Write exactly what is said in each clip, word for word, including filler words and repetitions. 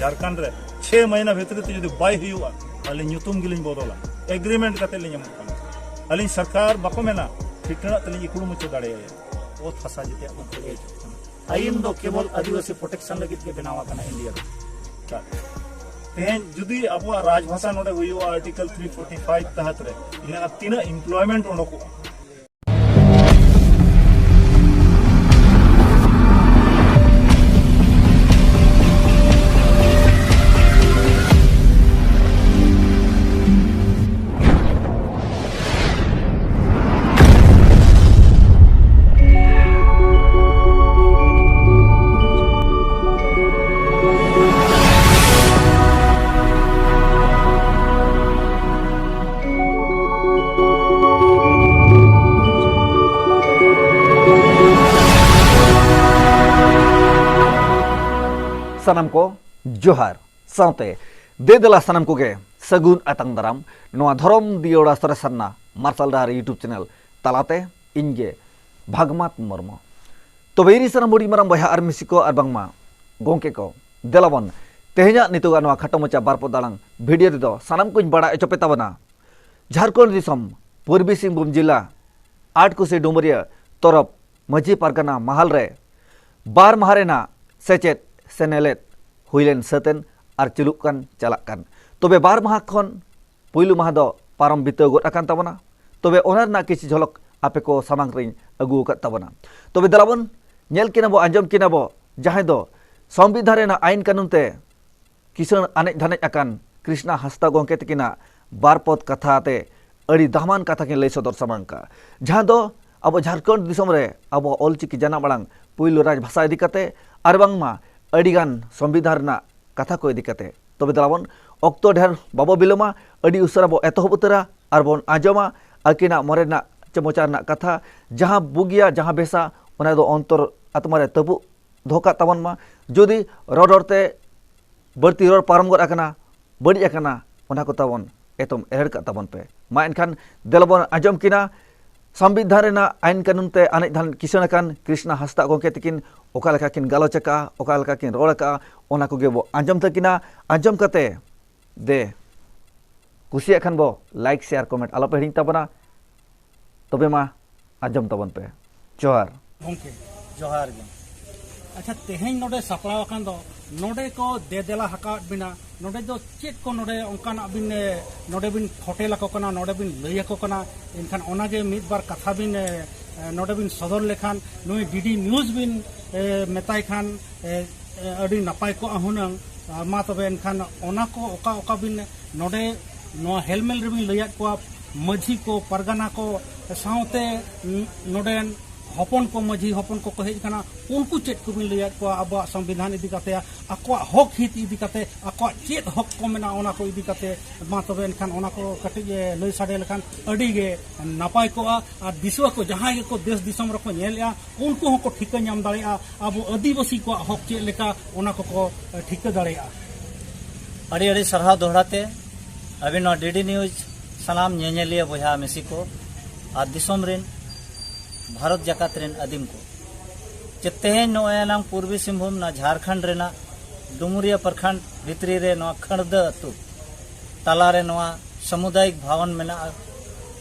ᱡᱷᱟᱲᱠᱷᱚᱸᱰ ᱨᱮ ᱪᱷᱮ ᱢᱟᱹᱦᱱᱟᱹ ᱵᱷᱤᱛᱨᱤ ᱛᱮ ᱡᱩᱫᱤ ᱵᱟᱭ ᱦᱩᱭᱩᱜᱼᱟ, ᱟᱹᱞᱤᱧ ᱧᱩᱛᱩᱢ ᱜᱮᱞᱤᱧ ᱵᱚᱫᱚᱞᱟ, ᱮᱜᱽᱨᱤᱢᱮᱱᱴ ᱠᱟᱛᱮ ᱞᱤᱧ ᱮᱢᱚᱜ ᱠᱟᱱᱟ᱾ ᱟᱹᱞᱤᱧ ᱥᱚᱨᱠᱟᱨ ᱵᱟᱠᱚ ᱢᱮᱱᱟ, ᱴᱷᱤᱠᱟᱹᱱᱟᱜ ᱛᱮᱞᱤᱧ ᱤᱠᱲᱩ ᱢᱩᱪᱟᱹ ᱫᱟᱲᱮᱭᱟᱭᱟ᱾ ᱚᱛ ᱦᱟᱥᱟ ᱡᱮᱛᱮᱭᱟᱜ ᱵᱚᱱ ᱠᱷᱚᱡᱚᱜ ᱠᱟᱱᱟ᱾ ᱟᱭᱤᱱ ᱫᱚ ᱠᱮᱵᱚᱞ ᱟᱹᱫᱤᱵᱟᱹᱥᱤ ᱯᱨᱚᱴᱮᱠᱥᱚᱱ ᱞᱟᱹᱜᱤᱫ ᱜᱮ ᱵᱮᱱᱟᱣ ᱟᱠᱟᱱᱟ ᱤᱱᱰᱤᱭᱟ ᱨᱮ᱾ ᱛᱮᱦᱮᱧ ᱡᱩᱫᱤ ᱟᱵᱚᱣᱟᱜ ᱨᱟᱡᱽ ᱵᱷᱟᱥᱟ ᱱᱚᱰᱮ ᱦᱩᱭᱩᱜᱼᱟ, ᱟᱨᱴᱤᱠᱮᱞ ᱛᱷᱨᱤ ᱯᱷᱳᱨᱴᱤ ᱯᱷᱟᱭᱤᱵᱷ ᱛᱟᱦᱟᱛ ᱨᱮ, ᱤᱱᱟᱹ ᱛᱤᱱᱟᱹᱜ ᱮᱢᱯᱞᱚᱭᱢᱮᱱᱴ ᱚᱰᱚᱠᱚᱜᱼᱟ? ᱥᱟᱱᱟᱢ ᱠᱚ ᱡᱚᱦᱟᱨ, ᱥᱟᱶᱛᱮ ᱫᱮ ᱫᱮᱞᱟ ᱥᱟᱱᱟᱢ ᱠᱚᱜᱮ ᱥᱟᱹᱜᱩᱱ ᱟᱛᱟᱝ ᱫᱟᱨᱟᱢ ᱱᱚᱣᱟ ᱫᱷᱚᱨᱚᱢ ᱫᱤᱭᱟᱹᱲᱟ ᱥᱚᱨᱮᱥ ᱥᱟᱨᱱᱟ ᱢᱟᱨᱥᱟᱞ ᱰᱟᱦᱟᱨ YouTube ᱪᱮᱱᱮᱞ ᱛᱟᱞᱟᱛᱮ᱾ ᱤᱧ ᱜᱮ ᱵᱷᱟᱜᱽᱢᱟᱛ ᱢᱩᱨᱢᱩ᱾ ᱛᱚᱵᱮ ᱤᱧ ᱥᱟᱱᱟᱢ ᱦᱩᱰᱤᱧ ᱢᱟᱨᱟᱝ ᱵᱚᱭᱦᱟ ᱟᱨ ᱢᱤᱥᱤ ᱠᱚ ᱟᱨ ᱵᱟᱝᱢᱟ ᱜᱚᱢᱠᱮ ᱠᱚ, ᱫᱮᱞᱟᱵᱚᱱ ᱛᱮᱦᱮᱧᱟᱜ ᱱᱤᱛᱚᱜᱟᱜ ᱱᱚᱣᱟ ᱠᱷᱟᱴᱚ ᱢᱟᱪᱷᱟ ᱵᱟᱨ ᱯᱚᱫ ᱟᱲᱟᱝ ᱵᱷᱤᱰᱤᱭᱳ ᱨᱮᱫᱚ ᱥᱟᱱᱟᱢ ᱠᱚᱧ ᱵᱟᱲᱟᱭ ᱦᱚᱪᱚ ᱯᱮ ᱛᱟᱵᱚᱱᱟ᱾ ᱡᱷᱟᱲᱠᱷᱚᱸᱰ ᱫᱤᱥᱚᱢ ᱯᱩᱨᱵᱤ ᱥᱤᱝᱵᱷᱩᱢ ᱡᱤᱞᱟ ᱟᱴᱠᱩᱥᱤ ᱰᱩᱢᱩᱨᱤᱭᱟᱹ ᱛᱚᱨᱚᱯ ᱢᱟᱹᱡᱷᱤ ᱯᱟᱨᱜᱟᱱᱟ ᱢᱟᱦᱟᱞ ᱨᱮ ᱵᱟᱨ ᱢᱟᱦᱟ ᱨᱮᱱᱟᱜ ᱥᱮᱪᱮᱫ ᱥᱮᱱᱮᱞᱮᱫ ᱦᱩᱭ ᱞᱮᱱ ᱥᱟᱹᱛ ᱮᱱ ᱟᱨ ᱪᱟᱹᱞᱩᱜ ᱠᱟᱱ ᱪᱟᱞᱟᱜ ᱠᱟᱱ᱾ ᱛᱚᱵᱮ ᱵᱟᱨ ᱢᱟᱦᱟ ᱠᱷᱚᱱ ᱯᱩᱭᱞᱩ ᱢᱟᱦᱟ ᱫᱚ ᱯᱟᱨᱚᱢ ᱵᱤᱛᱟᱹᱣ ᱜᱚᱫ ᱟᱠᱟᱱ ᱛᱟᱵᱚᱱᱟ᱾ ᱛᱚᱵᱮ ᱚᱱᱟ ᱨᱮᱱᱟᱜ ᱠᱤᱪᱷᱩ ᱡᱷᱚᱞᱚᱠ ᱟᱯᱮ ᱠᱚ ᱥᱟᱢᱟᱝ ᱨᱤᱧ ᱟᱹᱜᱩ ᱟᱠᱟᱫ ᱛᱟᱵᱚᱱᱟ᱾ ᱛᱚᱵᱮ ᱫᱮᱞᱟᱵᱚᱱ ᱧᱮᱞ ᱠᱤᱱᱟ ᱵᱚ, ᱟᱸᱡᱚᱢ ᱠᱤᱱᱟ ᱵᱚ, ᱡᱟᱦᱟᱸᱭ ᱫᱚ ᱥᱚᱝᱵᱤᱫᱷᱟᱱ ᱨᱮᱱᱟᱜ ᱟᱭᱤᱱ ᱠᱟᱹᱱᱩᱱ ᱛᱮ ᱠᱤᱥᱟᱹᱬ ᱟᱱᱮᱡ ᱫᱷᱟᱱᱮᱡ ᱟᱠᱟᱱ ᱠᱨᱤᱥᱱᱟ ᱦᱟᱸᱥᱫᱟ ᱜᱚᱢᱠᱮ ᱛᱟᱹᱠᱤᱱᱟᱜ ᱵᱟᱨ ᱯᱚᱫ ᱠᱟᱛᱷᱟ ᱛᱮ ᱟᱹᱰᱤ ᱫᱟᱢᱟᱱ ᱠᱟᱛᱷᱟ ᱠᱤᱱ ᱞᱟᱹᱭ ᱥᱚᱫᱚᱨ ᱥᱟᱢᱟᱝ ᱠᱟᱜᱼᱟ, ᱡᱟᱦᱟᱸ ᱫᱚ ᱟᱵᱚ ᱡᱷᱟᱲᱠᱷᱚᱸᱰ ᱫᱤᱥᱚᱢ ᱨᱮ ᱟᱵᱚᱣᱟᱜ ᱚᱞᱪᱤᱠᱤ ᱡᱟᱱᱟᱢ ᱟᱲᱟᱝ ᱯᱩᱭᱞᱩ ᱨᱟᱡᱽ ᱵᱷᱟᱥᱟ ᱤᱫᱤ ᱠᱟᱛᱮ ᱟᱨ ᱵᱟᱝᱢᱟ ᱟᱹᱰᱤᱜᱟᱱ ᱥᱚᱝᱵᱤᱫᱷᱟᱱ ᱨᱮᱱᱟᱜ ᱠᱟᱛᱷᱟ ᱠᱚ ᱤᱫᱤ ᱠᱟᱛᱮ᱾ ᱛᱚᱵᱮ ᱫᱮᱞᱟ ᱵᱚᱱ ᱚᱠᱛᱚ ᱰᱷᱮᱨ ᱵᱟᱵᱚ ᱵᱤᱞᱚᱢᱟ, ᱟᱹᱰᱤ ᱩᱥᱟᱹᱨᱟ ᱵᱚ ᱮᱛᱚᱦᱚᱵ ᱩᱛᱟᱹᱨᱟ ᱟᱨ ᱵᱚᱱ ᱟᱸᱡᱚᱢᱟ ᱟᱹᱠᱤᱱᱟᱜ ᱢᱚᱱᱮ ᱨᱮᱱᱟᱜ ᱪᱮ ᱢᱚᱪᱟ ᱨᱮᱱᱟᱜ ᱠᱟᱛᱷᱟ, ᱡᱟᱦᱟᱸ ᱵᱩᱜᱤᱭᱟ, ᱡᱟᱦᱟᱸ ᱵᱮᱥᱟ, ᱚᱱᱟ ᱫᱚ ᱚᱱᱛᱚᱨ ᱟᱛᱢᱟ ᱨᱮ ᱛᱟᱹᱯᱩᱜ ᱫᱚᱦᱚ ᱠᱟᱜ ᱛᱟᱵᱚᱱ ᱢᱟ᱾ ᱡᱩᱫᱤ ᱨᱚᱲ ᱨᱚᱲ ᱛᱮ ᱵᱟᱹᱲᱛᱤ ᱨᱚᱲ ᱯᱟᱨᱚᱢ ᱜᱚᱫ ᱟᱠᱟᱱᱟ, ᱵᱟᱹᱲᱤᱡ ᱟᱠᱟᱱᱟ, ᱚᱱᱟ ᱠᱚ ᱛᱟᱵᱚᱱ ᱮᱛᱚᱢ ᱮᱨᱮᱲ ᱠᱟᱜ ᱛᱟᱵᱚᱱ ᱯᱮ᱾ ᱢᱟ ᱮᱱᱠᱷᱟᱱ ᱫᱮᱞᱟ ᱵᱚᱱ ᱟᱸᱡᱚᱢ ᱠᱤᱱᱟ ᱥᱚᱝᱵᱤᱫᱷᱟᱱ ᱨᱮᱱᱟᱜ ᱟᱭᱤᱱ ᱠᱟᱹᱱᱩᱱ ᱛᱮ ᱟᱱᱮᱡ ᱫᱷᱟᱱᱮᱡ ᱠᱤᱥᱟᱹᱬ ᱟᱠᱟᱱ ᱠᱨᱤᱥᱱᱟ ᱦᱟᱸᱥᱫᱟᱜ ᱜᱚᱢᱠᱮ ᱛᱤᱠᱤᱱ ᱚᱠᱟ ᱞᱮᱠᱟ ᱠᱤᱱ ᱜᱟᱞᱚᱪ ᱟᱠᱟᱜᱼᱟ, ᱚᱠᱟ ᱞᱮᱠᱟ ᱠᱤᱱ ᱨᱚᱲ ᱟᱠᱟᱜᱼᱟ, ᱚᱱᱟ ᱠᱚᱜᱮ ᱵᱚ ᱟᱸᱡᱚᱢ ᱛᱟᱹᱠᱤᱱᱟ᱾ ᱟᱸᱡᱚᱢ ᱠᱟᱛᱮ ᱫᱮ ᱠᱩᱥᱤᱭᱟᱜ ᱠᱷᱟᱱ ᱵᱚ ᱞᱟᱭᱤᱠ, ᱥᱮᱭᱟᱨ, ᱠᱚᱢᱮᱱᱴ ᱟᱞᱚ ᱯᱮ ᱦᱤᱲᱤᱧ ᱛᱟᱵᱚᱱᱟ᱾ ᱛᱚᱵᱮ ᱢᱟ ᱟᱸᱡᱚᱢ ᱛᱟᱵᱚᱱ ᱯᱮ᱾ ᱡᱚᱦᱟᱨ᱾ ᱜᱚᱢᱠᱮ, ᱡᱚᱦᱟᱨ ᱜᱮ᱾ ᱟᱪᱪᱷᱟ, ᱛᱮᱦᱮᱧ ᱱᱚᱰᱮ ᱥᱟᱯᱲᱟᱣ ᱟᱠᱟᱱ ᱫᱚ, ᱱᱚᱰᱮ ᱠᱚ ᱫᱮᱫᱮᱞᱟ ᱟᱠᱟᱫ ᱵᱤᱱᱟ, ᱱᱚᱰᱮ ᱫᱚ ᱪᱮᱫ ᱠᱚ ᱱᱚᱰᱮ ᱚᱱᱠᱟᱱᱟᱜ ᱵᱤᱱ, ᱮ, ᱱᱚᱰᱮ ᱵᱤᱱ ᱯᱷᱚᱴᱮᱞ ᱟᱠᱚ ᱠᱟᱱᱟ, ᱱᱚᱰᱮ ᱵᱤᱱ ᱞᱟᱹᱭ ᱟᱠᱚ ᱠᱟᱱᱟ? ᱮᱱᱠᱷᱟᱱ ᱚᱱᱟᱜᱮ ᱢᱤᱫ ᱵᱟᱨ ᱠᱟᱛᱷᱟ ᱵᱤᱱ, ᱮ, ᱮ, ᱱᱚᱰᱮ ᱵᱤᱱ ᱥᱚᱫᱚᱨ ᱞᱮᱠᱷᱟᱱ, ᱱᱩᱭ ᱰᱤᱰᱤ ᱱᱤᱭᱩᱡᱽ ᱵᱤᱱ, ᱮ, ᱢᱮᱛᱟᱭ ᱠᱷᱟᱱ, ᱮ, ᱮ, ᱟᱹᱰᱤ ᱱᱟᱯᱟᱭ ᱠᱚᱜᱼᱟ ᱦᱩᱱᱟᱹᱝ᱾ ᱟ, ᱢᱟ ᱛᱚᱵᱮ ᱮᱱᱠᱷᱟᱱ ᱚᱱᱟ ᱠᱚ ᱚᱠᱟ ᱚᱠᱟ ᱵᱤᱱ ᱱᱚᱰᱮ ᱱᱚᱣᱟ ᱦᱮᱞᱢᱮᱞ ᱨᱮᱵᱤᱱ ᱞᱟᱹᱭᱟᱫ ᱠᱚᱣᱟ, ᱢᱟᱹᱡᱷᱤ ᱠᱚ, ᱯᱟᱨᱜᱟᱱᱟ ᱠᱚ ᱥᱟᱶᱛᱮ ᱱᱚᱰᱮᱱ ᱦᱚᱯᱚᱱ ᱠᱚ, ᱢᱟᱹᱡᱷᱤ ᱦᱚᱯᱚᱱ ᱠᱚᱠᱚ ᱦᱮᱡ ᱟᱠᱟᱱᱟ, ᱩᱱᱠᱩ ᱪᱮᱫ ᱠᱚᱵᱤᱱ ᱞᱟᱹᱭᱟᱫ ᱠᱚᱣᱟ ᱟᱵᱚᱣᱟᱜ ᱥᱚᱝᱵᱤᱫᱷᱟᱱ ᱤᱫᱤ ᱠᱟᱛᱮ, ᱟᱠᱚᱣᱟᱜ ᱦᱚᱠ ᱦᱤᱛ ᱤᱫᱤ ᱠᱟᱛᱮ, ᱟᱠᱚᱣᱟᱜ ᱪᱮᱫ ᱦᱚᱠ ᱠᱚ ᱢᱮᱱᱟᱜᱼᱟ, ᱚᱱᱟ ᱠᱚ ᱤᱫᱤ ᱠᱟᱛᱮ? ᱢᱟ ᱛᱚᱵᱮ ᱮᱱᱠᱷᱟᱱ ᱚᱱᱟ ᱠᱚ ᱠᱟᱹᱴᱤᱡ ᱮ ᱞᱟᱹᱭ ᱥᱟᱰᱮ ᱞᱮᱠᱷᱟᱱ ᱟᱹᱰᱤ ᱜᱮ ᱱᱟᱯᱟᱭ ᱠᱚᱜᱼᱟ᱾ ᱟᱨ ᱫᱤᱥᱩᱣᱟᱹ ᱠᱚ ᱡᱟᱦᱟᱸᱭ ᱜᱮᱠᱚ ᱫᱮᱥ ᱫᱤᱥᱚᱢ ᱨᱮᱠᱚ ᱧᱮᱞᱮᱜᱼᱟ, ᱩᱱᱠᱩ ᱦᱚᱸᱠᱚ ᱴᱷᱤᱠᱟᱹ ᱧᱟᱢ ᱫᱟᱲᱮᱭᱟᱜᱼᱟ ᱟᱵᱚ ᱟᱹᱫᱤᱵᱟᱹᱥᱤ ᱠᱚᱣᱟᱜ ᱦᱚᱠ ᱪᱮᱫ ᱞᱮᱠᱟ, ᱚᱱᱟ ᱠᱚᱠᱚ ᱴᱷᱤᱠᱟᱹ ᱫᱟᱲᱮᱭᱟᱜᱼᱟ᱾ ᱟᱹᱰᱤ ᱟᱹᱰᱤ ᱥᱟᱨᱦᱟᱣ ᱫᱚᱦᱲᱟ ᱛᱮ ᱟᱹᱵᱤᱱ ᱱᱚᱣᱟ ᱰᱤᱰᱤ ᱱᱤᱭᱩᱡᱽ ᱥᱟᱱᱟᱢ ᱧᱮᱧᱮᱞᱤᱭᱟᱹ ᱵᱚᱭᱦᱟ ᱢᱤᱥᱤ ᱠᱚ ᱟᱨ ᱫᱤᱥᱚᱢ ᱨᱮᱱ, ᱵᱷᱟᱨᱚᱛ ᱡᱟᱠᱟᱛ ᱨᱮᱱ ᱟᱹᱫᱤᱢ ᱠᱚ, ᱡᱮ ᱛᱮᱦᱮᱧ ᱱᱚᱜᱼᱚᱭ ᱟᱞᱟᱝ ᱯᱩᱨᱵᱤ ᱥᱤᱝᱵᱷᱩᱢ ᱱᱚᱣᱟ ᱡᱷᱟᱲᱠᱷᱚᱸᱰ ᱨᱮᱱᱟᱜ ᱰᱩᱢᱩᱨᱤᱭᱟᱹ ᱯᱨᱚᱠᱷᱚᱸᱰ ᱵᱷᱤᱛᱨᱤ ᱨᱮ ᱱᱚᱣᱟ ᱠᱷᱟᱹᱲᱫᱟᱹ ᱟᱹᱛᱩ ᱛᱟᱞᱟᱨᱮ ᱱᱚᱣᱟ ᱥᱟᱢᱩᱫᱟᱭᱤᱠ ᱵᱷᱚᱵᱚᱱ ᱢᱮᱱᱟᱜᱼᱟ᱾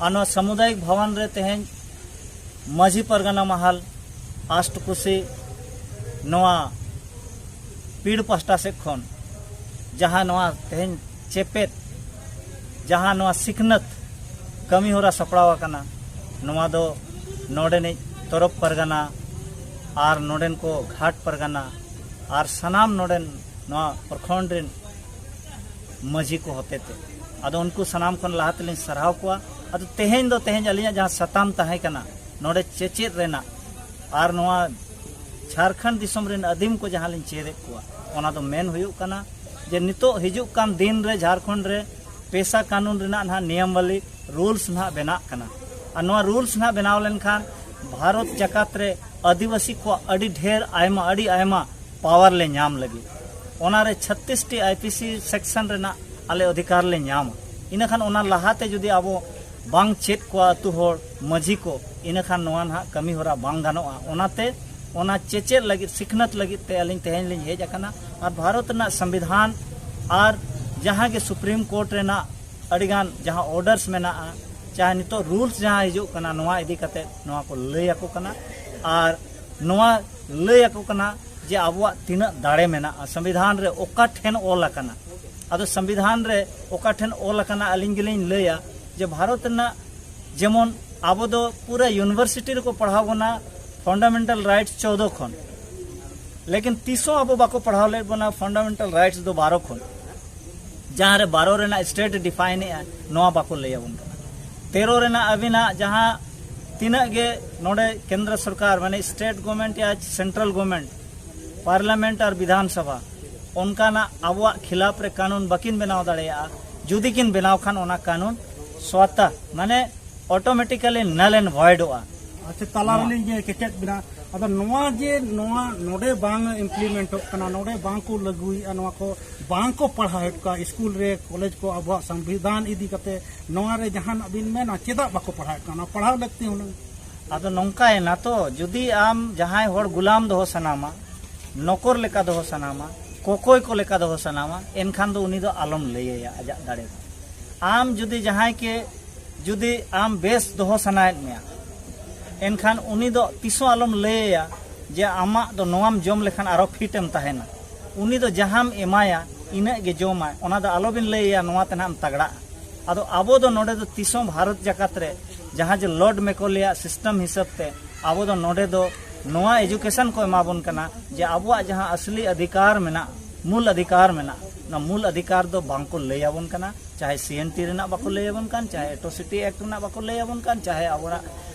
ᱟᱨ ᱱᱚᱣᱟ ᱥᱟᱢᱩᱫᱟᱭᱤᱠ ᱵᱷᱚᱵᱚᱱ ᱨᱮ ᱛᱮᱦᱮᱧ ᱢᱟᱹᱡᱷᱤ ᱯᱟᱨᱜᱟᱱᱟ ᱢᱟᱦᱟᱞ ᱟᱥᱴ ᱠᱩᱥᱤ ᱱᱚᱣᱟ ᱯᱤᱲ ᱯᱟᱦᱴᱟ ᱥᱮᱫ ᱠᱷᱚᱱ ᱡᱟᱦᱟᱸ ᱱᱚᱣᱟ ᱛᱮᱦᱮᱧ ᱪᱮᱯᱮᱫ, ᱡᱟᱦᱟᱸ ᱱᱚᱣᱟ ᱥᱤᱠᱷᱱᱟᱹᱛ ᱠᱟᱹᱢᱤ ᱦᱚᱨᱟ ᱥᱟᱯᱲᱟᱣ ᱟᱠᱟᱱᱟ, ᱱᱚᱣᱟ ᱫᱚ ᱱᱚᱰᱮᱱᱤᱡ ᱛᱚᱨᱚᱯ ᱯᱟᱨᱜᱟᱱᱟ ᱟᱨ ᱱᱚᱰᱮᱱ ᱠᱚ ᱜᱷᱟᱴ ᱯᱟᱨᱜᱟᱱᱟ ᱟᱨ ᱥᱟᱱᱟᱢ ᱱᱚᱰᱮᱱ ᱱᱚᱣᱟ ᱯᱨᱚᱠᱷᱚᱸᱰ ᱨᱮᱱ ᱢᱟᱹᱡᱷᱤ ᱠᱚ ᱦᱚᱛᱮᱛᱮ᱾ ᱟᱫᱚ ᱩᱱᱠᱩ ᱥᱟᱱᱟᱢ ᱠᱷᱚᱱ ᱞᱟᱦᱟ ᱛᱮᱞᱤᱧ ᱥᱟᱨᱦᱟᱣ ᱠᱚᱣᱟ᱾ ᱟᱫᱚ ᱛᱮᱦᱮᱧ ᱫᱚ, ᱛᱮᱦᱮᱧ ᱟᱹᱞᱤᱧᱟᱜ ᱡᱟᱦᱟᱸ ᱥᱟᱛᱟᱢ ᱛᱟᱦᱮᱸ ᱠᱟᱱᱟ ᱱᱚᱰᱮ ᱪᱮᱪᱮᱫ ᱨᱮᱱᱟᱜ, ᱟᱨ ᱱᱚᱣᱟ ᱡᱷᱟᱲᱠᱷᱚᱸᱰ ᱫᱤᱥᱚᱢ ᱨᱮᱱ ᱟᱹᱫᱤᱢ ᱠᱚ ᱡᱟᱦᱟᱸ ᱞᱤᱧ ᱪᱮᱫ ᱮᱫ ᱠᱚᱣᱟ, ᱚᱱᱟ ᱫᱚ ᱢᱮᱱ ᱦᱩᱭᱩᱜ ᱠᱟᱱᱟ ᱡᱮ ᱱᱤᱛᱚᱜ ᱦᱤᱡᱩᱜ ᱠᱟᱱ ᱫᱤᱱ ᱨᱮ ᱡᱷᱟᱲᱠᱷᱚᱸᱰ ᱨᱮ ᱯᱮᱥᱟ ᱠᱟᱹᱱᱩᱱ ᱨᱮᱱᱟᱜ ᱱᱟᱦᱟᱜ ᱱᱤᱭᱚᱢᱟᱵᱟᱞᱤ, ᱨᱩᱞᱥ ᱱᱟᱦᱟᱜ ᱵᱮᱱᱟᱜ ᱠᱟᱱᱟ᱾ ᱟᱨ ᱱᱚᱣᱟ ᱨᱩᱞᱥ ᱱᱟᱦᱟᱜ ᱵᱮᱱᱟᱣ ᱞᱮᱱᱠᱷᱟᱱ ᱵᱷᱟᱨᱚᱛ ᱡᱟᱠᱟᱛ ᱨᱮ ᱟᱹᱫᱤᱵᱟᱹᱥᱤ ᱠᱚᱣᱟᱜ ᱟᱹᱰᱤ ᱰᱷᱮᱨ, ᱟᱭᱢᱟ, ᱟᱹᱰᱤ ᱟᱭᱢᱟ ᱯᱟᱣᱟᱨ ᱞᱮ ᱧᱟᱢ ᱞᱟᱹᱜᱤᱫ᱾ ᱚᱱᱟᱨᱮ ᱪᱷᱟᱛᱛᱤᱥ T I P C section ᱨᱮᱱᱟᱜ ᱟᱞᱮ ᱚᱫᱷᱤᱠᱟᱨ ᱞᱮ ᱧᱟᱢᱟ᱾ ᱤᱱᱟᱹᱠᱷᱟᱱ ᱚᱱᱟ ᱞᱟᱦᱟᱛᱮ ᱡᱩᱫᱤ ᱟᱵᱚ ᱵᱟᱝ ᱪᱮᱫ ᱠᱚᱣᱟ ᱟᱹᱛᱩ ᱦᱚᱲ, ᱢᱟᱹᱡᱷᱤ ᱠᱚ, ᱤᱱᱟᱹᱠᱷᱟᱱ ᱱᱚᱣᱟ ᱱᱟᱦᱟᱜ ᱠᱟᱹᱢᱤ ᱦᱚᱨᱟ ᱵᱟᱝ ᱜᱟᱱᱚᱜᱼᱟ᱾ ᱚᱱᱟᱛᱮ ᱚᱱᱟ ᱪᱮᱪᱮᱫ ᱞᱟᱹᱜᱤᱫ, ᱥᱤᱠᱷᱱᱟᱹᱛ ᱞᱟᱹᱜᱤᱫ ᱛᱮ ᱟᱹᱞᱤᱧ ᱛᱮᱦᱮᱧ ᱞᱤᱧ ᱦᱮᱡ ᱟᱠᱟᱱᱟ᱾ ᱟᱨ ᱵᱷᱟᱨᱚᱛ ᱨᱮᱱᱟᱜ ᱥᱚᱝᱵᱤᱫᱷᱟᱱ ᱟᱨ ᱡᱟᱦᱟᱸ ᱜᱮ ᱥᱩᱯᱨᱤᱢ ᱠᱳᱨᱴ ᱨᱮᱱᱟᱜ ᱟᱹᱰᱤᱜᱟᱱ ᱡᱟᱦᱟᱸ ᱚᱨᱰᱟᱨᱥ ᱢᱮᱱᱟᱜᱼᱟ, ᱪᱟᱦᱮ ᱱᱤᱛᱚᱜ ᱨᱩᱞᱥ ᱡᱟᱦᱟᱸ ᱦᱤᱡᱩᱜ ᱠᱟᱱᱟ, ᱱᱚᱣᱟ ᱤᱫᱤ ᱠᱟᱛᱮ ᱱᱚᱣᱟ ᱠᱚ ᱞᱟᱹᱭ ᱟᱠᱚ ᱠᱟᱱᱟ᱾ ᱟᱨ ᱱᱚᱣᱟ ᱞᱟᱹᱭ ᱟᱠᱚ ᱠᱟᱱᱟ ᱡᱮ ᱟᱵᱚᱣᱟᱜ ᱛᱤᱱᱟᱹᱜ ᱫᱟᱲᱮ ᱢᱮᱱᱟᱜᱼᱟ, ᱥᱚᱝᱵᱤᱫᱷᱟᱱ ᱨᱮ ᱚᱠᱟ ᱴᱷᱮᱱ ᱚᱞ ᱟᱠᱟᱱᱟ᱾ ᱟᱫᱚ ᱥᱚᱝᱵᱤᱫᱷᱟᱱ ᱨᱮ ᱚᱠᱟ ᱴᱷᱮᱱ ᱚᱞ ᱟᱠᱟᱱᱟ, ᱟᱹᱞᱤᱧ ᱜᱮᱞᱤᱧ ᱞᱟᱹᱭᱟ ᱡᱮ ᱵᱷᱟᱨᱚᱛ ᱨᱮᱱᱟᱜ, ᱡᱮᱢᱚᱱ ᱟᱵᱚ ᱫᱚ ᱯᱩᱨᱟᱹ ᱤᱭᱩᱱᱤᱵᱷᱟᱨᱥᱤᱴᱤ ᱨᱮᱠᱚ ᱯᱟᱲᱦᱟᱣ ᱵᱚᱱᱟ ᱯᱷᱟᱱᱰᱟᱢᱮᱱᱴᱟᱞ ᱨᱟᱭᱤᱴᱥ ᱪᱳᱫᱫᱳ ᱠᱷᱚᱱ, ᱞᱮᱠᱤᱱ ᱛᱤᱥ ᱦᱚᱸ ᱟᱵᱚ ᱵᱟᱠᱚ ᱯᱟᱲᱦᱟᱣ ᱞᱮᱫ ᱵᱚᱱᱟ ᱯᱷᱟᱱᱰᱟᱢᱮᱱᱴᱟᱞ ᱨᱟᱭᱤᱴᱥ ᱫᱚ ᱵᱟᱨᱚ ᱠᱷᱚᱱ, ᱡᱟᱦᱟᱸ ᱨᱮ ᱵᱟᱨᱚ ᱨᱮᱱᱟᱜ ᱥᱴᱮᱴ ᱰᱤᱯᱷᱟᱭᱤᱱ ᱮᱜᱼᱟ, ᱱᱚᱣᱟ ᱵᱟᱠᱚ ᱞᱟᱹᱭ ᱟᱵᱚᱱ ᱠᱟᱱᱟ᱾ ᱛᱮᱨᱚ ᱨᱮᱱᱟᱜ ᱟᱹᱵᱤᱱᱟᱜ ᱡᱟᱦᱟᱸ ᱛᱤᱱᱟᱹᱜ ᱜᱮ ᱱᱚᱰᱮ ᱠᱮᱱᱫᱨᱚ ᱥᱚᱨᱠᱟᱨ, ᱢᱟᱱᱮ ᱥᱴᱮᱴ ᱜᱚᱵᱷᱢᱮᱱᱴ ᱭᱟ ᱥᱮᱱᱴᱨᱟᱞ ᱜᱚᱵᱷᱢᱮᱱᱴ, ᱯᱟᱨᱞᱟᱢᱮᱱᱴ ᱟᱨ ᱵᱤᱫᱷᱟᱱ ᱥᱚᱵᱷᱟ, ᱚᱱᱠᱟᱱᱟᱜ ᱟᱵᱚᱣᱟᱜ ᱠᱷᱤᱞᱟᱯ ᱨᱮ ᱠᱟᱹᱱᱩᱱ ᱵᱟᱹᱠᱤᱱ ᱵᱮᱱᱟᱣ ᱫᱟᱲᱮᱭᱟᱜᱼᱟ᱾ ᱡᱩᱫᱤ ᱠᱤᱱ ᱵᱮᱱᱟᱣ ᱠᱷᱟᱱ, ᱚᱱᱟ ᱠᱟᱹᱱᱩᱱ ᱥᱣᱟᱛᱟ, ᱢᱟᱱᱮ ᱚᱴᱳᱢᱮᱴᱤᱠᱟᱞᱤ ᱱᱟᱞ ᱮᱱᱰ ᱵᱷᱚᱭᱰᱚᱜᱼᱟ᱾ ᱟᱪᱪᱷᱟ, ᱛᱟᱞᱟ ᱨᱮᱞᱤᱧ ᱠᱮᱪᱮᱫ ᱵᱮᱱᱟ᱾ ᱟᱫᱚ ᱱᱚᱣᱟ ᱡᱮ ᱱᱚᱣᱟ ᱱᱚᱰᱮ ᱵᱟᱝ ᱤᱢᱯᱞᱤᱢᱮᱱᱴᱚᱜ ᱠᱟᱱᱟ, ᱱᱚᱰᱮ ᱵᱟᱝ ᱠᱚ ᱞᱟᱹᱜᱩᱭᱮᱫᱼᱟ, ᱱᱚᱣᱟ ᱠᱚ ᱵᱟᱝ ᱠᱚ ᱯᱟᱲᱦᱟᱣᱮᱫ ᱠᱚᱣᱟ ᱥᱠᱩᱞ ᱨᱮ, ᱠᱚᱞᱮᱡᱽ ᱠᱚ, ᱟᱵᱚᱣᱟᱜ ᱥᱚᱝᱵᱤᱫᱷᱟᱱ ᱤᱫᱤ ᱠᱟᱛᱮ ᱱᱚᱣᱟ ᱨᱮ ᱡᱟᱦᱟᱱᱟᱜ ᱵᱤᱱ ᱢᱮᱱᱟ, ᱪᱮᱫᱟᱜ ᱵᱟᱠᱚ ᱯᱟᱲᱦᱟᱣᱮᱫ ᱠᱟᱱᱟ? ᱯᱟᱲᱦᱟᱣ ᱞᱟᱹᱠᱛᱤ ᱦᱩᱱᱟᱹᱝ᱾ ᱟᱫᱚ ᱱᱚᱝᱠᱟᱭᱮᱱᱟ ᱛᱚ, ᱡᱩᱫᱤ ᱟᱢ ᱡᱟᱦᱟᱸᱭ ᱦᱚᱲ ᱜᱩᱞᱟᱢ ᱫᱚᱦᱚ ᱥᱟᱱᱟᱢᱟ, ᱱᱚᱠᱚᱨ ᱞᱮᱠᱟ ᱫᱚᱦᱚ ᱥᱟᱱᱟᱢᱟ, ᱠᱚᱠᱚᱭ ᱠᱚ ᱞᱮᱠᱟ ᱫᱚᱦᱚ ᱥᱟᱱᱟᱢᱟ, ᱮᱱᱠᱷᱟᱱ ᱫᱚ ᱩᱱᱤ ᱫᱚ ᱟᱞᱚᱢ ᱞᱟᱹᱭ ᱟᱭᱟ ᱟᱡᱟᱜ ᱫᱟᱲᱮ ᱫᱚ᱾ ᱟᱢ ᱡᱩᱫᱤ ᱡᱟᱦᱟᱸᱭ ᱠᱮ ᱡᱩᱫᱤ ᱟᱢ ᱵᱮᱥ ᱫᱚᱦᱚ ᱥᱟᱱᱟᱭᱮᱫ ᱢᱮᱭᱟ, ᱮᱱᱠᱷᱟᱱ ᱩᱱᱤ ᱫᱚ ᱛᱤᱥ ᱦᱚᱸ ᱟᱞᱚᱢ ᱞᱟᱹᱭ ᱟᱭᱟ ᱡᱮ ᱟᱢᱟᱜ ᱫᱚ ᱱᱚᱣᱟᱢ ᱡᱚᱢ ᱞᱮᱠᱷᱟᱱ ᱟᱨᱚ ᱯᱷᱤᱴ ᱮᱢ ᱛᱟᱦᱮᱱᱟ᱾ ᱩᱱᱤ ᱫᱚ ᱡᱟᱦᱟᱸᱢ ᱮᱢᱟᱭᱟ, ᱤᱱᱟᱹᱜ ᱜᱮ ᱡᱚᱢᱟᱭ᱾ ᱚᱱᱟ ᱫᱚ ᱟᱞᱚᱵᱤᱱ ᱞᱟᱹᱭ ᱟᱭᱟ ᱱᱚᱣᱟ ᱛᱮ ᱱᱟᱦᱟᱜ ᱮᱢ ᱛᱟᱜᱲᱟᱜᱼᱟ᱾ ᱟᱫᱚ ᱟᱵᱚ ᱫᱚ ᱱᱚᱰᱮ ᱫᱚ ᱛᱤᱥ ᱦᱚᱸ ᱵᱷᱟᱨᱚᱛ ᱡᱟᱠᱟᱛ ᱨᱮ ᱡᱟᱦᱟᱸ ᱡᱮ ᱞᱚᱨᱰ ᱢᱮᱠᱚᱞᱮᱭᱟᱜ ᱥᱤᱥᱴᱮᱢ ᱦᱤᱥᱟᱹᱵ ᱛᱮ ᱟᱵᱚ ᱫᱚ ᱱᱚᱰᱮ ᱫᱚ ᱱᱚᱣᱟ ᱮᱡᱩᱠᱮᱥᱚᱱ ᱠᱚ ᱮᱢᱟ ᱵᱚᱱ ᱠᱟᱱᱟ ᱡᱮ ᱟᱵᱚᱣᱟᱜ ᱡᱟᱦᱟᱸ ᱟᱥᱞᱤ ᱚᱫᱷᱤᱠᱟᱨ ᱢᱮᱱᱟᱜ, ᱢᱩᱞ ᱚᱫᱷᱤᱠᱟᱨ ᱢᱮᱱᱟᱜ, ᱚᱱᱟ ᱢᱩᱞ ᱚᱫᱷᱤᱠᱟᱨ ᱫᱚ ᱵᱟᱝ ᱠᱚ ᱞᱟᱹᱭ ᱟᱵᱚᱱ ᱠᱟᱱᱟ᱾ ᱪᱟᱦᱮ ᱥᱤ ᱮᱱ ᱴᱤ ᱨᱮᱱᱟᱜ ᱵᱟᱠᱚ ᱞᱟᱹᱭ ᱟᱵᱚᱱ ᱠᱟᱱ, ᱪᱟᱦᱮ ᱮᱴᱨᱚᱥᱤᱴᱤ ᱮᱠᱴ ᱨᱮᱱᱟᱜ ᱵᱟᱠᱚ ᱞᱟᱹᱭ ᱟᱵᱚᱱ ᱠᱟᱱ, ᱪᱟᱦᱮ ᱟᱵᱚᱱᱟᱜ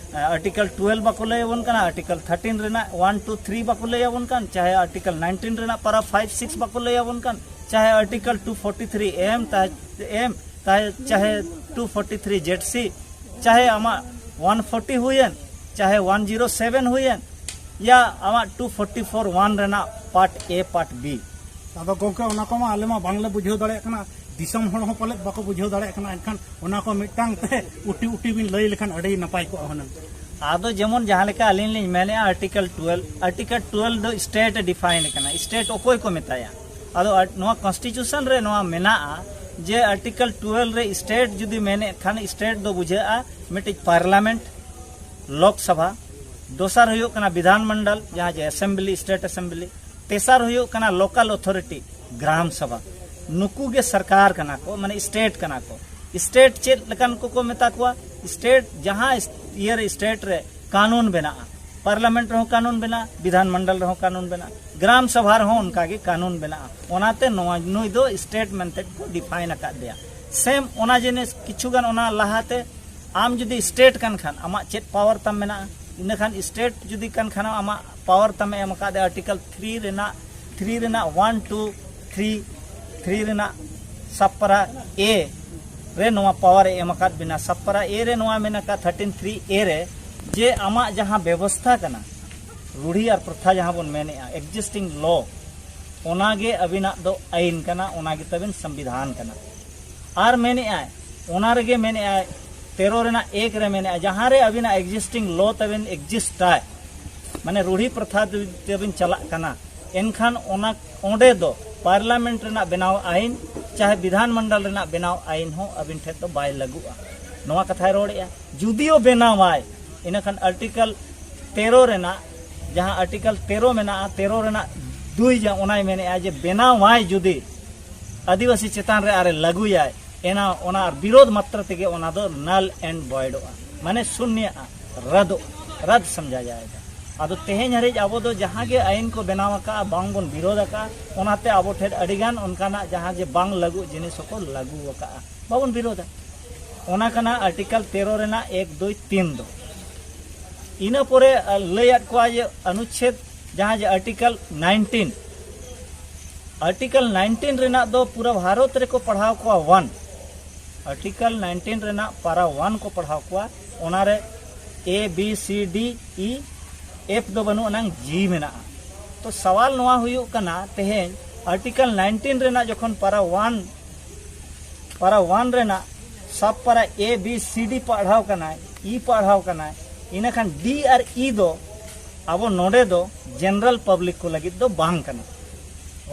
ᱟᱨᱴᱤᱠᱟᱞ ᱴᱩᱭᱮᱞᱵᱷ ᱵᱟᱠᱚ ᱞᱟᱹᱭ ᱟᱵᱚᱱ ᱠᱟᱱᱟ, ᱟᱨᱴᱤᱠᱟᱞ ᱛᱷᱟᱨᱴᱤᱱ ᱨᱮᱱᱟᱜ ᱚᱣᱟᱱ ᱴᱩ ᱛᱷᱨᱤ ᱵᱟᱠᱚ ᱞᱟᱹᱭ ᱟᱵᱚᱱ ᱠᱟᱱ, ᱪᱟᱦᱮ ᱟᱨᱴᱤᱠᱟᱞ ᱱᱟᱭᱤᱱᱴᱤᱱ ᱨᱮᱱᱟᱜ ᱯᱟᱨᱟ ᱯᱷᱟᱭᱤᱵᱷ ᱥᱤᱠᱥ ᱵᱟᱠᱚ ᱞᱟᱹᱭ ᱟᱵᱚᱱ ᱠᱟᱱ, ᱪᱟᱦᱮ ᱟᱨᱴᱤᱠᱟᱞ ᱴᱩ ᱯᱷᱳᱨᱴᱤ ᱛᱷᱨᱤ ᱮᱢ ᱛᱟᱦᱮ ᱮᱢ ᱛᱟᱦᱮ ᱪᱟᱦᱮ ᱴᱩ ᱯᱷᱳᱨᱴᱤ ᱛᱷᱨᱤ ᱡᱮᱰ ᱥᱤ, ᱪᱟᱦᱮ ᱟᱢᱟᱜ ᱚᱣᱟᱱ ᱯᱷᱳᱨᱴᱤ ᱦᱩᱭᱮᱱ, ᱪᱟᱦᱮ ᱚᱣᱟᱱ ᱡᱤᱨᱳ ᱥᱮᱵᱷᱮᱱ ᱦᱩᱭᱮᱱ, ᱭᱟ ᱟᱢᱟᱜ ᱴᱩ ᱯᱷᱳᱨᱴᱤ ᱯᱷᱳᱨ ᱚᱣᱟᱱ ᱨᱮᱱᱟᱜ ᱯᱟᱨᱴ ᱮ, ᱯᱟᱨᱴ ᱵᱤ᱾ ᱟᱫᱚ ᱜᱚᱢᱠᱮ, ᱚᱱᱟ ᱠᱚᱢᱟ ᱟᱞᱮ ᱢᱟ ᱵᱟᱝᱞᱮ ᱵᱩᱡᱷᱟᱹᱣ ᱫᱟᱲᱮᱭᱟᱜ ᱠᱟᱱᱟ᱾ ᱫᱤᱥᱚᱢ ᱦᱚᱲ ᱦᱚᱸ ᱯᱟᱞᱮᱫ ᱵᱟᱠᱚ ᱵᱩᱡᱷᱟᱹᱣ ᱫᱟᱲᱮᱭᱟᱜ ᱠᱟᱱᱟ᱾ ᱮᱱᱠᱷᱟᱱ ᱚᱱᱟ ᱠᱚ ᱢᱤᱫᱴᱟᱝ ᱛᱮ ᱩᱴᱤ ᱩᱴᱤ ᱵᱤᱱ ᱞᱟᱹᱭ ᱞᱮᱠᱷᱟᱱ ᱟᱹᱰᱤ ᱱᱟᱯᱟᱭ ᱠᱚᱜᱼᱟ ᱦᱩᱱᱟᱹᱝ᱾ ᱟᱫᱚ ᱡᱮᱢᱚᱱ ᱡᱟᱦᱟᱸ ᱞᱮᱠᱟ ᱟᱹᱞᱤᱧ ᱞᱤᱧ ᱢᱮᱱᱮᱫᱼᱟ, ᱟᱨᱴᱤᱠᱮᱞ ᱴᱩᱭᱮᱞᱵᱷ, ᱟᱨᱴᱤᱠᱮᱞ ᱴᱩᱭᱮᱞᱵᱷ ᱫᱚ ᱥᱴᱮᱴ ᱮ ᱰᱤᱯᱷᱟᱭᱤᱱ ᱠᱟᱱᱟ, ᱥᱴᱮᱴ ᱚᱠᱚᱭ ᱠᱚ ᱢᱮᱛᱟᱭᱟ᱾ ᱟᱫᱚ ᱟᱨ ᱱᱚᱣᱟ ᱠᱚᱱᱥᱴᱤᱴᱤᱭᱩᱥᱚᱱ ᱨᱮ ᱱᱚᱣᱟ ᱢᱮᱱᱟᱜᱼᱟ ᱡᱮ ᱟᱨᱴᱤᱠᱮᱞ ᱴᱩᱭᱮᱞᱵᱷ ᱨᱮ ᱥᱴᱮᱴ ᱡᱩᱫᱤ ᱢᱮᱱᱮᱫ ᱠᱷᱟᱱ, ᱥᱴᱮᱴ ᱫᱚ ᱵᱩᱡᱷᱟᱹᱜᱼᱟ ᱢᱤᱫᱴᱤᱡ ᱯᱟᱨᱞᱟᱢᱮᱱᱴ, ᱞᱳᱠᱥᱚᱵᱷᱟ, ᱫᱚᱥᱟᱨ ᱦᱩᱭᱩᱜ ᱠᱟᱱᱟ ᱵᱤᱫᱷᱟᱱ ᱢᱚᱱᱰᱚᱞ, ᱡᱟᱦᱟᱸ ᱡᱮ ᱮᱥᱮᱢᱵᱞᱤ, ᱥᱴᱮᱴ ᱮᱥᱮᱢᱵᱞᱤ, ᱛᱮᱥᱟᱨ ᱦᱩᱭᱩᱜ ᱠᱟᱱᱟ ᱞᱳᱠᱟᱞ ᱚᱛᱷᱚᱨᱤᱴᱤ, ᱜᱨᱟᱢ ᱥᱚᱵᱷᱟ᱾ ᱱᱩᱠᱩ ᱜᱮ ᱥᱚᱨᱠᱟᱨ ᱠᱟᱱᱟ ᱠᱚ, ᱢᱟᱱᱮ ᱥᱴᱮᱴ ᱠᱟᱱᱟ ᱠᱚ᱾ ᱥᱴᱮᱴ ᱪᱮᱫ ᱞᱮᱠᱟᱱ ᱠᱚᱠᱚ ᱢᱮᱛᱟ ᱠᱚᱣᱟ? ᱥᱴᱮᱴ ᱡᱟᱦᱟᱸ ᱤᱭᱟᱹᱨᱮ ᱥᱴᱮᱴ ᱨᱮ ᱠᱟᱹᱱᱩᱱ ᱵᱮᱱᱟᱜᱼᱟ, ᱯᱟᱨᱞᱟᱢᱮᱱᱴ ᱨᱮᱦᱚᱸ ᱠᱟᱹᱱᱩᱱ ᱵᱮᱱᱟᱜᱼᱟ, ᱵᱤᱫᱷᱟᱱ ᱢᱚᱱᱰᱚᱞ ᱨᱮᱦᱚᱸ ᱠᱟᱹᱱᱩᱱ ᱵᱮᱱᱟᱜᱼᱟ, ᱜᱨᱟᱢ ᱥᱚᱵᱷᱟ ᱨᱮᱦᱚᱸ ᱚᱱᱠᱟᱜᱮ ᱠᱟᱹᱱᱩᱱ ᱵᱮᱱᱟᱜᱼᱟ᱾ ᱚᱱᱟᱛᱮ ᱱᱚᱣᱟ, ᱱᱩᱭ ᱫᱚ ᱥᱴᱮᱴ ᱢᱮᱱᱛᱮ ᱠᱚ ᱰᱤᱯᱷᱟᱭᱤᱱ ᱟᱠᱟᱫ ᱫᱮᱭᱟ᱾ ᱥᱮᱢ ᱚᱱᱟ ᱡᱤᱱᱤᱥ ᱠᱤᱪᱷᱩ ᱜᱟᱱ ᱚᱱᱟ ᱞᱟᱦᱟᱛᱮ ᱟᱢ ᱡᱩᱫᱤ ᱥᱴᱮᱴ ᱠᱟᱱ ᱠᱷᱟᱱ, ᱟᱢᱟᱜ ᱪᱮᱫ ᱯᱟᱣᱟᱨ ᱛᱟᱢ ᱢᱮᱱᱟᱜᱼᱟ? ᱤᱱᱟᱹᱠᱷᱟᱱ ᱥᱴᱮᱴ ᱡᱩᱫᱤ ᱠᱟᱱ ᱠᱷᱟᱱ, ᱟᱢᱟᱜ ᱯᱟᱣᱟᱨ ᱛᱟᱢᱮ ᱮᱢ ᱟᱠᱟᱫ ᱫᱮᱭᱟ ᱟᱨᱴᱤᱠᱮᱞ ᱛᱷᱨᱤ ᱨᱮᱱᱟᱜ, ᱛᱷᱨᱤ ᱨᱮᱱᱟᱜ ᱚᱣᱟᱱ, ᱴᱩ, ᱛᱷᱨᱤ, ᱛᱷᱨᱤ ᱨᱮᱱᱟᱜ ᱥᱟᱵᱯᱟᱨᱟ ᱮ ᱨᱮ ᱱᱚᱣᱟ ᱯᱟᱣᱟᱨ ᱮ ᱮᱢ ᱟᱠᱟᱫ ᱵᱤᱱᱟ᱾ ᱥᱟᱵᱯᱟᱨᱟ ᱮ ᱨᱮ ᱱᱚᱣᱟ ᱢᱮᱱ ᱟᱠᱟᱫ ᱛᱷᱟᱨᱴᱤᱱ ᱛᱷᱨᱤ ᱮ ᱨᱮ, ᱡᱮ ᱟᱢᱟᱜ ᱡᱟᱦᱟᱸ ᱵᱮᱵᱚᱥᱛᱷᱟ ᱠᱟᱱᱟ, ᱨᱩᱲᱦᱤ ᱟᱨ ᱯᱨᱚᱛᱷᱟ ᱡᱟᱦᱟᱸ ᱵᱚᱱ ᱢᱮᱱᱮᱫᱼᱟ, ᱮᱠᱡᱤᱥᱴᱤᱝ ᱞᱚ, ᱚᱱᱟᱜᱮ ᱟᱹᱵᱤᱱᱟᱜ ᱫᱚ ᱟᱹᱭᱤᱱ ᱠᱟᱱᱟ, ᱚᱱᱟᱜᱮ ᱛᱟᱵᱤᱱ ᱥᱚᱝᱵᱤᱫᱷᱟᱱ ᱠᱟᱱᱟ᱾ ᱟᱨ ᱢᱮᱱᱮᱫᱼᱟᱭ, ᱚᱱᱟ ᱨᱮᱜᱮ ᱢᱮᱱᱮᱫᱼᱟᱭ, ᱛᱮᱨᱚ ᱨᱮᱱᱟᱜ ᱮᱠ ᱨᱮ ᱢᱮᱱᱮᱫᱼᱟ, ᱡᱟᱦᱟᱸ ᱨᱮ ᱟᱹᱵᱤᱱᱟᱜ ᱮᱠᱡᱤᱥᱴᱤᱝ ᱞᱚ ᱛᱟᱵᱤᱱ ᱮᱠᱡᱤᱥᱴᱟᱭ, ᱢᱟᱱᱮ ᱨᱩᱲᱦᱤ ᱯᱨᱚᱛᱷᱟ ᱛᱮᱵᱤᱱ ᱪᱟᱞᱟᱜ ᱠᱟᱱᱟ, ᱮᱱᱠᱷᱟᱱ ᱚᱱᱟ, ᱚᱸᱰᱮ ᱫᱚ ᱯᱟᱨᱞᱟᱢᱮᱱᱴ ᱨᱮᱱᱟᱜ ᱵᱮᱱᱟᱣ ᱟᱹᱭᱤᱱ, ᱪᱟᱦᱮ ᱵᱤᱫᱷᱟᱱ ᱢᱚᱱᱰᱚᱞ ᱨᱮᱱᱟᱜ ᱵᱮᱱᱟᱣ ᱟᱹᱭᱤᱱ ᱦᱚᱸ ᱟᱹᱵᱤᱱ ᱴᱷᱮᱱ ᱫᱚ ᱵᱟᱭ ᱞᱟᱹᱜᱩᱜᱼᱟ᱾ ᱱᱚᱣᱟ ᱠᱟᱛᱷᱟᱭ ᱨᱚᱲᱮᱫᱼᱟ᱾ ᱡᱩᱫᱤᱭᱳ ᱵᱮᱱᱟᱣᱟᱭ, ᱤᱱᱟᱹᱠᱷᱟᱱ ᱟᱨᱴᱤᱠᱮᱞ ᱛᱮᱨᱚ ᱨᱮᱱᱟᱜ, ᱡᱟᱦᱟᱸ ᱟᱨᱴᱤᱠᱮᱞ ᱛᱮᱨᱚ ᱢᱮᱱᱟᱜᱼᱟ, ᱛᱮᱨᱚ ᱨᱮᱱᱟᱜ ᱫᱩᱭ ᱡᱟ ᱚᱱᱟᱭ ᱢᱮᱱᱮᱫᱼᱟ ᱡᱮ ᱵᱮᱱᱟᱣᱟᱭ ᱡᱩᱫᱤ ᱟᱹᱫᱤᱵᱟᱹᱥᱤ ᱪᱮᱛᱟᱱ ᱨᱮ ᱟᱨᱮ ᱞᱟᱹᱜᱩᱭᱟᱭ, ᱮᱱᱟ ᱚᱱᱟ ᱵᱤᱨᱳᱫᱷ ᱢᱟᱛᱨᱟ ᱛᱮᱜᱮ ᱚᱱᱟ ᱫᱚ ᱱᱟᱞ ᱮᱱᱰ ᱵᱚᱭᱰᱚᱜᱼᱟ, ᱢᱟᱱᱮ ᱥᱩᱱᱭᱟᱜᱼᱟ, ᱨᱟᱫᱚᱜᱼᱟ, ᱨᱟᱫ ᱥᱟᱢᱡᱷᱟ ᱡᱟᱭᱮᱜᱟ᱾ ᱟᱫᱚ ᱛᱮᱦᱮᱧ ᱦᱟᱹᱨᱤᱡ ᱟᱵᱚ ᱫᱚ ᱡᱟᱦᱟᱸ ᱜᱮ ᱟᱹᱭᱤᱱ ᱠᱚ ᱵᱮᱱᱟᱣ ᱟᱠᱟᱫᱼᱟ, ᱵᱟᱝ ᱵᱚᱱ ᱵᱤᱨᱳᱫᱷ ᱟᱠᱟᱫᱼᱟ, ᱚᱱᱟᱛᱮ ᱟᱵᱚ ᱴᱷᱮᱱ ᱟᱹᱰᱤᱜᱟᱱ ᱚᱱᱠᱟᱱᱟᱜ ᱡᱟᱦᱟᱸ ᱡᱮ ᱵᱟᱝ ᱞᱟᱹᱜᱩᱜ ᱡᱤᱱᱤᱥ ᱦᱚᱸᱠᱚ ᱞᱟᱹᱜᱩ ᱟᱠᱟᱫᱼᱟ, ᱵᱟᱵᱚᱱ ᱵᱤᱨᱳᱫᱷᱟ᱾ ᱚᱱᱟ ᱠᱟᱱᱟ ᱟᱨᱴᱤᱠᱮᱞ ᱛᱮᱨᱚ ᱨᱮᱱᱟᱜ ᱮᱠ, ᱫᱩᱭ, ᱛᱤᱱ ᱫᱚ᱾ ᱤᱱᱟᱹ ᱯᱚᱨᱮ, ᱟ, ᱞᱟᱹᱭᱟᱫ ᱠᱚᱣᱟ ᱡᱮ ᱚᱱᱩᱪᱪᱷᱮᱫ ᱡᱟᱦᱟᱸ ᱡᱮ ᱟᱨᱴᱤᱠᱮᱞ ᱱᱟᱭᱤᱱᱴᱤᱱ, ᱟᱨᱴᱤᱠᱮᱞ ᱱᱟᱭᱤᱱᱴᱤᱱ ᱨᱮᱱᱟᱜ ᱫᱚ ᱯᱩᱨᱟᱹ ᱵᱷᱟᱨᱚᱛ ᱨᱮᱠᱚ ᱯᱟᱲᱦᱟᱣ ᱠᱚᱣᱟ ᱚᱣᱟᱱ᱾ ᱟᱨᱴᱤᱠᱮᱞ ᱱᱟᱭᱤᱱᱴᱤᱱ ᱨᱮᱱᱟᱜ ᱯᱟᱨᱟ ᱚᱣᱟᱱ ᱠᱚ ᱯᱟᱲᱦᱟᱣ ᱠᱚᱣᱟ, ᱚᱱᱟᱨᱮ ᱮ, ᱵᱤ, ᱥᱤ, ᱰᱤ, ᱤ, ᱮᱯᱷ ᱫᱚ ᱵᱟᱹᱱᱩᱜ ᱟᱱᱟᱝ, ᱡᱤ ᱢᱮᱱᱟᱜᱼᱟ᱾ ᱛᱚ ᱥᱟᱣᱟᱞ ᱱᱚᱣᱟ ᱦᱩᱭᱩᱜ ᱠᱟᱱᱟ, ᱛᱮᱦᱮᱧ ᱟᱨᱴᱤᱠᱮᱞ ᱱᱟᱭᱤᱱᱴᱤᱱ ᱨᱮᱱᱟᱜ ᱡᱚᱠᱷᱚᱱ ᱯᱟᱨᱟ ᱚᱣᱟᱱ ᱯᱟᱨᱟ ᱚᱣᱟᱱ ᱨᱮᱱᱟᱜ ᱥᱟᱵ ᱯᱟᱨᱟ ᱮ ᱵᱤ ᱥᱤ ᱰᱤ ᱯᱟᱲᱦᱟᱣ ᱠᱟᱱᱟᱭ, ᱤ ᱯᱟᱲᱦᱟᱣ ᱠᱟᱱᱟᱭ, ᱤᱱᱟᱹᱠᱷᱟᱱ ᱰᱤ ᱟᱨ ᱤ ᱫᱚ ᱟᱵᱚ ᱱᱚᱰᱮ ᱫᱚ ᱡᱮᱱᱟᱨᱮᱞ ᱯᱟᱵᱽᱞᱤᱠ ᱠᱚ ᱞᱟᱹᱜᱤᱫ ᱫᱚ ᱵᱟᱝ ᱠᱟᱱᱟ᱾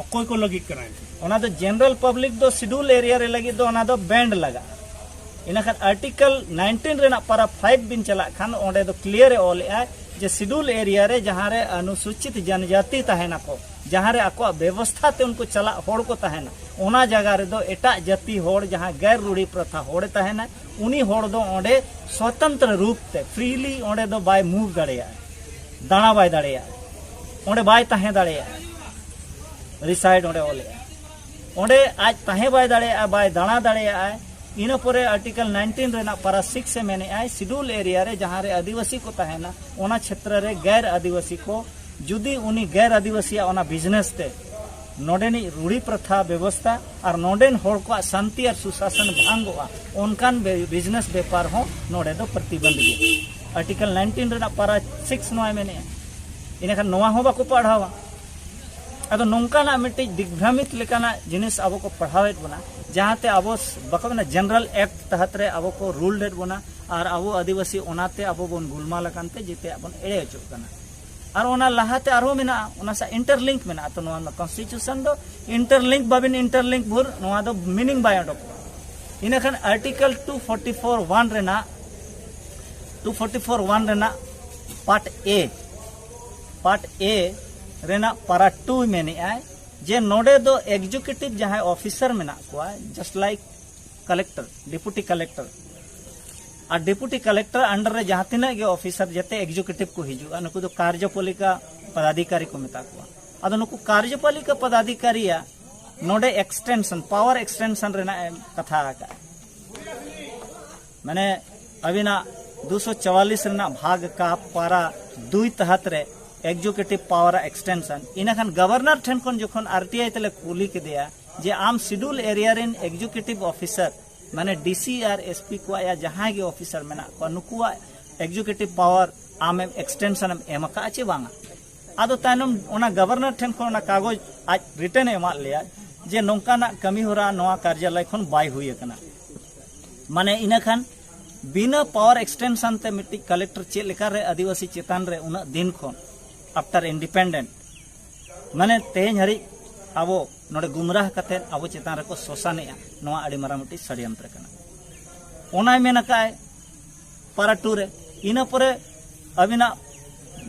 ᱚᱠᱚᱭ ᱠᱚ ᱞᱟᱹᱜᱤᱫ ᱠᱟᱱᱟ ᱮᱱᱛᱮ? ᱚᱱᱟ ᱫᱚ ᱡᱮᱱᱟᱨᱮᱞ ᱯᱟᱵᱽᱞᱤᱠ ᱫᱚ ᱥᱤᱰᱩᱞ ᱮᱨᱤᱭᱟ ᱨᱮ ᱞᱟᱹᱜᱤᱫ ᱫᱚ ᱚᱱᱟ ᱫᱚ ᱵᱮᱱᱰ ᱞᱟᱜᱟᱜᱼᱟ᱾ ᱤᱱᱟᱹᱠᱷᱟᱱ ᱟᱨᱴᱤᱠᱟᱞ ᱱᱟᱭᱤᱱᱴᱤᱱ ᱨᱮᱱᱟᱜ ᱯᱟᱨᱟ ᱯᱷᱟᱭᱤᱵᱷ ᱵᱤᱱ ᱪᱟᱞᱟᱜ ᱠᱷᱟᱱ ᱚᱸᱰᱮ ᱫᱚ ᱠᱞᱤᱭᱟᱨ ᱮ ᱚᱞᱮᱜᱼᱟ ᱡᱮ ᱥᱤᱰᱩᱞ ᱮᱨᱤᱭᱟ ᱨᱮ ᱡᱟᱦᱟᱸ ᱨᱮ ᱚᱱᱩᱥᱩᱪᱤᱛ ᱡᱟᱱᱡᱟᱛᱤ ᱛᱟᱦᱮᱱᱟᱠᱚ, ᱡᱟᱦᱟᱸ ᱨᱮ ᱟᱠᱚᱣᱟᱜ ᱵᱮᱵᱚᱥᱛᱷᱟ ᱛᱮ ᱩᱱᱠᱩ ᱪᱟᱞᱟᱜ ᱦᱚᱲ ᱠᱚ ᱛᱟᱦᱮᱱᱟ, ᱚᱱᱟ ᱡᱟᱭᱜᱟ ᱨᱮᱫᱚ ᱮᱴᱟᱜ ᱡᱟᱹᱛᱤ ᱦᱚᱲ, ᱡᱟᱦᱟᱸ ᱜᱮᱨ ᱨᱩᱲᱤ ᱯᱨᱚᱛᱷᱟ ᱦᱚᱲᱮ ᱛᱟᱦᱮᱱᱟ, ᱩᱱᱤ ᱦᱚᱲ ᱫᱚ ᱚᱸᱰᱮ ᱥᱚᱛᱚᱱᱛᱨᱚ ᱨᱩᱯ ᱛᱮ ᱯᱷᱨᱤᱞᱤ ᱚᱸᱰᱮ ᱫᱚ ᱵᱟᱭ ᱢᱩᱵᱷ ᱫᱟᱲᱮᱭᱟᱜᱼᱟ, ᱫᱟᱬᱟ ᱵᱟᱭ ᱫᱟᱲᱮᱭᱟᱜᱼᱟ, ᱚᱸᱰᱮ ᱵᱟᱭ ᱛᱟᱦᱮᱸ ᱫᱟᱲᱮᱭᱟᱜᱼᱟ᱾ ᱨᱤᱥᱟᱭᱤᱰ ᱚᱸᱰᱮ ᱚᱞᱮᱜᱼᱟ, ᱚᱸᱰᱮ ᱟᱡ ᱛᱟᱦᱮᱸ ᱵᱟᱭ ᱫᱟᱲᱮᱭᱟᱜᱼᱟ, ᱵᱟᱭ ᱫᱟᱬᱟ ᱫᱟᱲᱮᱭᱟᱜᱼᱟᱭ᱾ ᱤᱱᱟᱹ ᱯᱚᱨᱮ ᱟᱨᱴᱤᱠᱟᱞ ᱱᱟᱭᱤᱱᱴᱤᱱ ᱨᱮᱱᱟᱜ ᱯᱟᱨᱟ ᱥᱤᱠᱥ ᱮ ᱢᱮᱱᱮᱜᱼᱟᱭ, ᱥᱤᱰᱩᱞ ᱮᱨᱤᱭᱟ ᱨᱮ ᱡᱟᱦᱟᱸ ᱨᱮ ᱟᱹᱫᱤᱵᱟᱹᱥᱤ ᱠᱚ ᱛᱟᱦᱮᱱᱟ, ᱚᱱᱟ ᱪᱷᱮᱛᱨᱚ ᱨᱮ ᱜᱮᱨ ᱟᱹᱫᱤᱵᱟᱹᱥᱤ ᱠᱚ, ᱡᱩᱫᱤ ᱩᱱᱤ ᱜᱮᱨ ᱟᱹᱫᱤᱵᱟᱹᱥᱤᱭᱟᱜ ᱚᱱᱟ ᱵᱤᱡᱽᱱᱮᱥ ᱛᱮ ᱱᱚᱰᱮᱱᱤᱡ ᱨᱩᱲᱤ ᱯᱨᱚᱛᱷᱟ ᱵᱮᱵᱚᱥᱛᱷᱟ ᱟᱨ ᱱᱚᱰᱮᱱ ᱦᱚᱲ ᱠᱚᱣᱟᱜ ᱥᱟᱱᱛᱤ ᱟᱨ ᱥᱩᱥᱟᱥᱚᱱ ᱵᱷᱟᱝᱜᱚᱜᱼᱟ, ᱚᱱᱠᱟᱱ ᱵᱮ-, ᱵᱤᱡᱽᱱᱮᱥ ᱵᱮᱯᱟᱨ ᱦᱚᱸ ᱱᱚᱰᱮ ᱫᱚ ᱯᱨᱚᱛᱤᱵᱚᱱᱫᱷ ᱜᱮᱭᱟ᱾ ᱟᱨᱴᱤᱠᱟᱞ ᱱᱟᱭᱤᱱᱴᱤᱱ ᱨᱮᱱᱟᱜ ᱯᱟᱨᱟ ᱥᱤᱠᱥ ᱱᱚᱣᱟᱭ ᱢᱮᱱᱮᱜᱼᱟ᱾ ᱤᱱᱟᱹᱠᱷᱟᱱ ᱱᱚᱣᱟ ᱦᱚᱸ ᱵᱟᱠᱚ ᱯᱟᱲᱦᱟᱣᱟ᱾ ᱟᱫᱚ ᱱᱚᱝᱠᱟᱱᱟᱜ ᱢᱤᱫᱴᱤᱡ ᱫᱤᱜᱽᱵᱷᱨᱟᱢᱤᱛ ᱞᱮᱠᱟᱱᱟᱜ ᱡᱤᱱᱤᱥ ᱟᱵᱚ ᱠᱚ ᱯᱟᱲᱦᱟᱣᱮᱫ ᱵᱚᱱᱟ, ᱡᱟᱦᱟᱸᱛᱮ ᱟᱵᱚ ᱵᱟᱠᱚ ᱢᱮᱱᱟ ᱡᱮᱱᱟᱨᱟᱞ ᱮᱠᱴ ᱛᱟᱦᱟᱛ ᱨᱮ ᱟᱵᱚ ᱠᱚ ᱨᱩᱞᱰ ᱮᱫ ᱵᱚᱱᱟ ᱟᱨ ᱟᱵᱚ ᱟᱹᱫᱤᱵᱟᱹᱥᱤ ᱚᱱᱟᱛᱮ ᱟᱵᱚ ᱵᱚᱱ ᱜᱩᱞᱢᱟᱞ ᱟᱠᱟᱱ ᱛᱮ ᱡᱮᱛᱮᱭᱟᱜ ᱵᱚᱱ ᱮᱲᱮ ᱦᱚᱪᱚᱜ ᱠᱟᱱᱟ᱾ ᱟᱨ ᱚᱱᱟ ᱞᱟᱦᱟᱛᱮ ᱟᱨᱦᱚᱸ ᱢᱮᱱᱟᱜᱼᱟ, ᱚᱱᱟ ᱥᱟᱶ ᱤᱱᱴᱟᱨᱞᱤᱝᱠ ᱢᱮᱱᱟᱜᱼᱟ᱾ ᱛᱚ ᱱᱚᱣᱟ ᱠᱚᱱᱥᱴᱤᱴᱤᱭᱩᱥᱚᱱ ᱫᱚ ᱤᱱᱴᱟᱨᱞᱤᱝᱠ ᱵᱟᱵᱤᱱ ᱤᱱᱴᱟᱨᱞᱤᱝᱠ ᱵᱷᱳᱨ ᱱᱚᱣᱟ ᱫᱚ ᱢᱤᱱᱤᱝ ᱵᱟᱭ ᱚᱰᱚᱠᱚᱜᱼᱟ᱾ ᱤᱱᱟᱹᱠᱷᱟᱱ article two forty four one ᱨᱮᱱᱟᱜ ᱴᱩ ᱯᱷᱳᱨᱴᱤ ᱯᱷᱳᱨ ᱚᱣᱟᱱ ᱨᱮᱱᱟᱜ ᱯᱟᱨᱴ ᱮ, ᱯᱟᱨᱴ ᱮ ᱨᱮᱱᱟᱜ ᱯᱟᱨᱟ ᱴᱩ ᱢᱮᱱᱮᱜᱼᱟᱭ ᱡᱮ ᱱᱚᱰᱮ ᱫᱚ ᱮᱠᱡᱤᱠᱤᱭᱩᱴᱤᱵᱷ ᱡᱟᱦᱟᱸᱭ ᱚᱯᱷᱤᱥᱟᱨ ᱢᱮᱱᱟᱜ ᱠᱚᱣᱟ, just like collector, deputy collector, ᱟᱨ ᱰᱮᱯᱩᱴᱤ ᱠᱟᱞᱮᱠᱴᱚᱨ ᱟᱱᱰᱟᱨ ᱨᱮ ᱡᱟᱦᱟᱸ ᱛᱤᱱᱟᱹᱜ ᱜᱮ ᱚᱯᱷᱤᱥᱟᱨ ᱡᱮᱛᱮ ᱮᱠᱡᱤᱠᱤᱭᱩᱴᱤᱵᱷ ᱠᱚ ᱦᱤᱡᱩᱜᱼᱟ, ᱱᱩᱠᱩ ᱫᱚ ᱠᱟᱨᱡᱚᱯᱟᱞᱤᱠᱟ ᱯᱚᱫᱟᱫᱷᱤᱠᱟᱨᱤ ᱠᱚ ᱢᱮᱛᱟ ᱠᱚᱣᱟ᱾ ᱟᱫᱚ ᱱᱩᱠᱩ ᱠᱟᱨᱡᱚᱯᱟᱞᱤᱠᱟ ᱯᱚᱫᱟᱫᱷᱤᱠᱟᱨᱤᱭᱟᱜ ᱱᱚᱰᱮ ᱮᱠᱥᱴᱮᱱᱥᱚᱱ, ᱯᱟᱣᱟᱨ ᱮᱠᱥᱴᱮᱱᱥᱚᱱ ᱨᱮᱱᱟᱜ ᱮ ᱠᱟᱛᱷᱟ ᱟᱠᱟᱫᱼᱟ᱾ ᱢᱟᱱᱮ ᱟᱹᱵᱤᱱᱟᱜ ᱫᱩᱥᱚ ᱪᱩᱣᱟᱞᱤᱥ ᱨᱮᱱᱟᱜ ᱵᱷᱟᱜᱽ ᱠᱟ ᱯᱟᱨᱟ ᱫᱩᱭ ᱛᱟᱦᱟᱛ ᱨᱮ ᱮᱠᱡᱤᱠᱤᱭᱩᱴᱤᱵᱷ ᱯᱟᱣᱟᱨ ᱮᱠᱥᱴᱮᱱᱥᱚᱱ᱾ ᱤᱱᱟᱹᱠᱷᱟᱱ ᱜᱚᱵᱷᱚᱨᱱᱚᱨ ᱴᱷᱮᱱ ᱠᱷᱚᱱ ᱡᱚᱠᱷᱚᱱ ᱟᱨᱴᱤᱟᱭ ᱛᱮᱞᱮ ᱠᱩᱞᱤ ᱠᱮᱫᱮᱭᱟ ᱡᱮ ᱟᱢ ᱥᱤᱰᱩᱞ ᱮᱨᱤᱭᱟ ᱨᱮᱱ ᱮᱠᱡᱤᱠᱤᱭᱩᱴᱤᱵᱷ ᱚᱯᱷᱤᱥᱟᱨ, ᱢᱟᱱᱮ ᱰᱤᱥᱤ ᱟᱨ ᱮᱥᱯᱤ ᱠᱚᱣᱟᱜ ᱭᱟ ᱡᱟᱦᱟᱸᱭ ᱜᱮ ᱚᱯᱷᱤᱥᱟᱨ ᱢᱮᱱᱟᱜ ᱠᱚᱣᱟ, ᱱᱩᱠᱩᱣᱟᱜ ᱮᱠᱡᱤᱠᱤᱭᱩᱴᱤᱵᱷ ᱯᱟᱣᱟᱨ ᱟᱢᱮᱢ ᱮᱠᱥᱴᱮᱱᱥᱚᱱ ᱮᱢ ᱮᱢ ᱟᱠᱟᱫᱼᱟ ᱪᱮ ᱵᱟᱝᱟ? ᱟᱫᱚ ᱛᱟᱭᱱᱚᱢ ᱚᱱᱟ ᱜᱚᱵᱷᱚᱨᱱᱚᱨ ᱴᱷᱮᱱ ᱠᱷᱚᱱ ᱚᱱᱟ ᱠᱟᱜᱚᱡᱽ ᱟᱡ ᱨᱤᱴᱟᱨᱱ ᱮ ᱮᱢᱟᱫ ᱞᱮᱭᱟ᱾ ᱡᱮ ᱱᱚᱝᱠᱟᱱᱟᱜ ᱠᱟᱹᱢᱤ ᱦᱚᱨᱟ ᱱᱚᱣᱟ ᱠᱟᱨᱡᱟᱞᱚᱭ ᱠᱷᱚᱱ ᱵᱟᱭ ᱦᱩᱭ ᱟᱠᱟᱱᱟ᱾ ᱢᱟᱱᱮ ᱤᱱᱟᱹ ᱠᱷᱟᱱ ᱵᱤᱱᱟᱹ power extension ᱛᱮ ᱢᱤᱫᱴᱤᱡ ᱠᱟᱞᱮᱠᱴᱚᱨ ᱪᱮᱫ ᱞᱮᱠᱟᱨᱮ ᱟᱹᱫᱤᱵᱟᱹᱥᱤ ᱪᱮᱛᱟᱱ ᱨᱮ ᱩᱱᱟᱹᱜ ᱫᱤᱱ ᱠᱷᱚᱱ after independent, ᱢᱟᱱᱮ ᱛᱮᱦᱮᱧ ᱦᱟᱹᱨᱤᱡ ᱟᱵᱚ ᱱᱚᱰᱮ ᱜᱩᱢᱨᱟᱦ ᱠᱟᱛᱮ ᱟᱵᱚ ᱪᱮᱛᱟᱱ ᱨᱮᱠᱚ ᱥᱚᱥᱟᱱᱮᱜᱼᱟ, ᱱᱚᱣᱟ ᱟᱹᱰᱤ ᱢᱟᱨᱟᱝ ᱢᱤᱫᱴᱤᱡ ᱥᱟᱰᱭᱚᱱᱛᱨᱚ ᱠᱟᱱᱟ᱾ ᱚᱱᱟᱭ ᱢᱮᱱ ᱟᱠᱟᱫᱼᱟᱭ ᱯᱟᱨᱟ ᱴᱩ ᱨᱮ᱾ ᱤᱱᱟᱹ ᱯᱚᱨᱮ ᱟᱹᱵᱤᱱᱟᱜ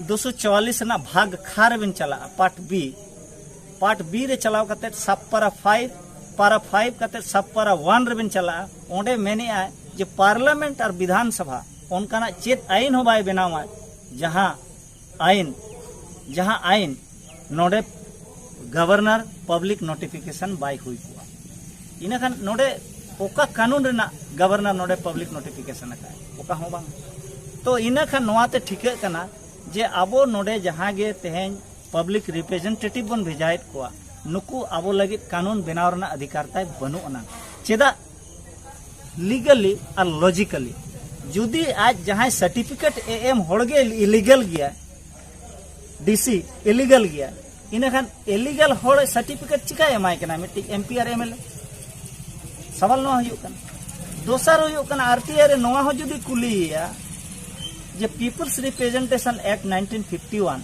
ᱫᱩᱥᱚ ᱪᱩᱣᱟᱞᱤᱥ ᱨᱮᱱᱟᱜ ᱵᱷᱟᱜᱽ ᱠᱷᱟ ᱨᱮᱵᱤᱱ ᱪᱟᱞᱟᱜᱼᱟ, ᱯᱟᱨᱴ ᱵᱤ᱾ ᱯᱟᱨᱴ ᱵᱤ ᱨᱮ ᱪᱟᱞᱟᱣ ᱠᱟᱛᱮ ᱥᱟᱵ ᱯᱟᱨᱟ ᱯᱷᱟᱭᱤᱵᱷ, ᱯᱟᱨᱟ ᱯᱷᱟᱭᱤᱵᱷ ᱠᱟᱛᱮ ᱥᱟᱵ ᱯᱟᱨᱟ ᱚᱣᱟᱱ ᱨᱮᱵᱤᱱ ᱪᱟᱞᱟᱜᱼᱟ᱾ ᱚᱸᱰᱮ ᱢᱮᱱᱮᱜᱼᱟᱭ ᱡᱮ ᱯᱟᱨᱞᱟᱢᱮᱱᱴ ᱟᱨ ᱵᱤᱫᱷᱟᱱ ᱥᱚᱵᱷᱟ ᱚᱱᱠᱟᱱᱟᱜ ᱪᱮᱫ ᱟᱭᱤᱱ ᱦᱚᱸ ᱵᱟᱭ ᱵᱮᱱᱟᱣᱟ, ᱡᱟᱦᱟᱸ ᱟᱭᱤᱱ, ᱡᱟᱦᱟᱸ ᱟᱭᱤᱱ ᱱᱚᱰᱮ ᱜᱚᱵᱷᱚᱨᱱᱚᱨ ᱯᱟᱵᱽᱞᱤᱠ ᱱᱳᱴᱤᱯᱷᱤᱠᱮᱥᱚᱱ ᱵᱟᱭ ᱦᱩᱭ ᱠᱚᱜᱼᱟ᱾ ᱤᱱᱟᱹᱠᱷᱟᱱ ᱱᱚᱰᱮ ᱚᱠᱟ ᱠᱟᱹᱱᱩᱱ ᱨᱮᱱᱟᱜ ᱜᱚᱵᱷᱚᱨᱱᱚᱨ ᱱᱚᱰᱮ ᱯᱟᱵᱽᱞᱤᱠ ᱱᱳᱴᱤᱯᱷᱤᱠᱮᱥᱚᱱ ᱟᱠᱟᱫᱼᱟᱭ? ᱚᱠᱟ ᱦᱚᱸ ᱵᱟᱝ᱾ ᱛᱚ ᱤᱱᱟᱹ ᱠᱷᱟᱱ ᱱᱚᱣᱟᱛᱮ ᱴᱷᱤᱠᱟᱹᱜ ᱠᱟᱱᱟ ᱡᱮ ᱟᱵᱚ ᱱᱚᱰᱮ ᱡᱟᱦᱟᱸ ᱜᱮ ᱛᱮᱦᱮᱧ ᱯᱟᱵᱽᱞᱤᱠ ᱨᱤᱯᱨᱮᱡᱮᱱᱴᱮᱴᱤᱵᱷ ᱵᱚᱱ ᱵᱷᱮᱡᱟᱭᱮᱫ ᱠᱚᱣᱟ, ᱱᱩᱠᱩ ᱟᱵᱚ ᱞᱟᱹᱜᱤᱫ ᱠᱟᱹᱱᱩᱱ ᱵᱮᱱᱟᱣ ᱨᱮᱱᱟᱜ ᱚᱫᱷᱤᱠᱟᱨ ᱛᱟᱭ ᱵᱟᱹᱱᱩᱜ ᱟᱱᱟᱝ᱾ ᱪᱮᱫᱟᱜ? ᱞᱤᱜᱟᱞᱤ ᱟᱨ ᱞᱚᱡᱤᱠᱟᱞᱤ ᱡᱩᱫᱤ ᱟᱡ ᱡᱟᱦᱟᱸᱭ ᱥᱟᱨᱴᱤᱯᱷᱤᱠᱮᱴ ᱮ ᱮᱢ ᱦᱚᱲᱜᱮ ᱤᱞᱤᱜᱟᱞ ᱜᱮᱭᱟ, ᱰᱤᱥᱤ ᱤᱞᱤᱜᱟᱞ ᱜᱮᱭᱟ, ᱤᱱᱟᱹᱠᱷᱟᱱ ᱤᱞᱤᱜᱟᱞ ᱦᱚᱲ ᱥᱟᱨᱴᱤᱯᱷᱤᱠᱮᱴ ᱪᱤᱠᱟᱭ ᱮᱢᱟᱭ ᱠᱟᱱᱟ ᱢᱤᱫᱴᱤᱡ ᱮᱢᱯᱤ ᱟᱨ ᱮᱢᱮᱞᱮ? ᱥᱟᱣᱟᱞ ᱱᱚᱣᱟ ᱦᱩᱭᱩᱜ ᱠᱟᱱᱟ᱾ ᱫᱚᱥᱟᱨ ᱦᱩᱭᱩᱜ ᱠᱟᱱᱟ, ᱟᱨ ᱴᱤ ᱟᱭ ᱨᱮ ᱱᱚᱣᱟ ᱦᱚᱸ ᱡᱩᱫᱤ ᱠᱩᱞᱤᱭᱮᱭᱟ ᱡᱮ People's Representation Act nineteen fifty one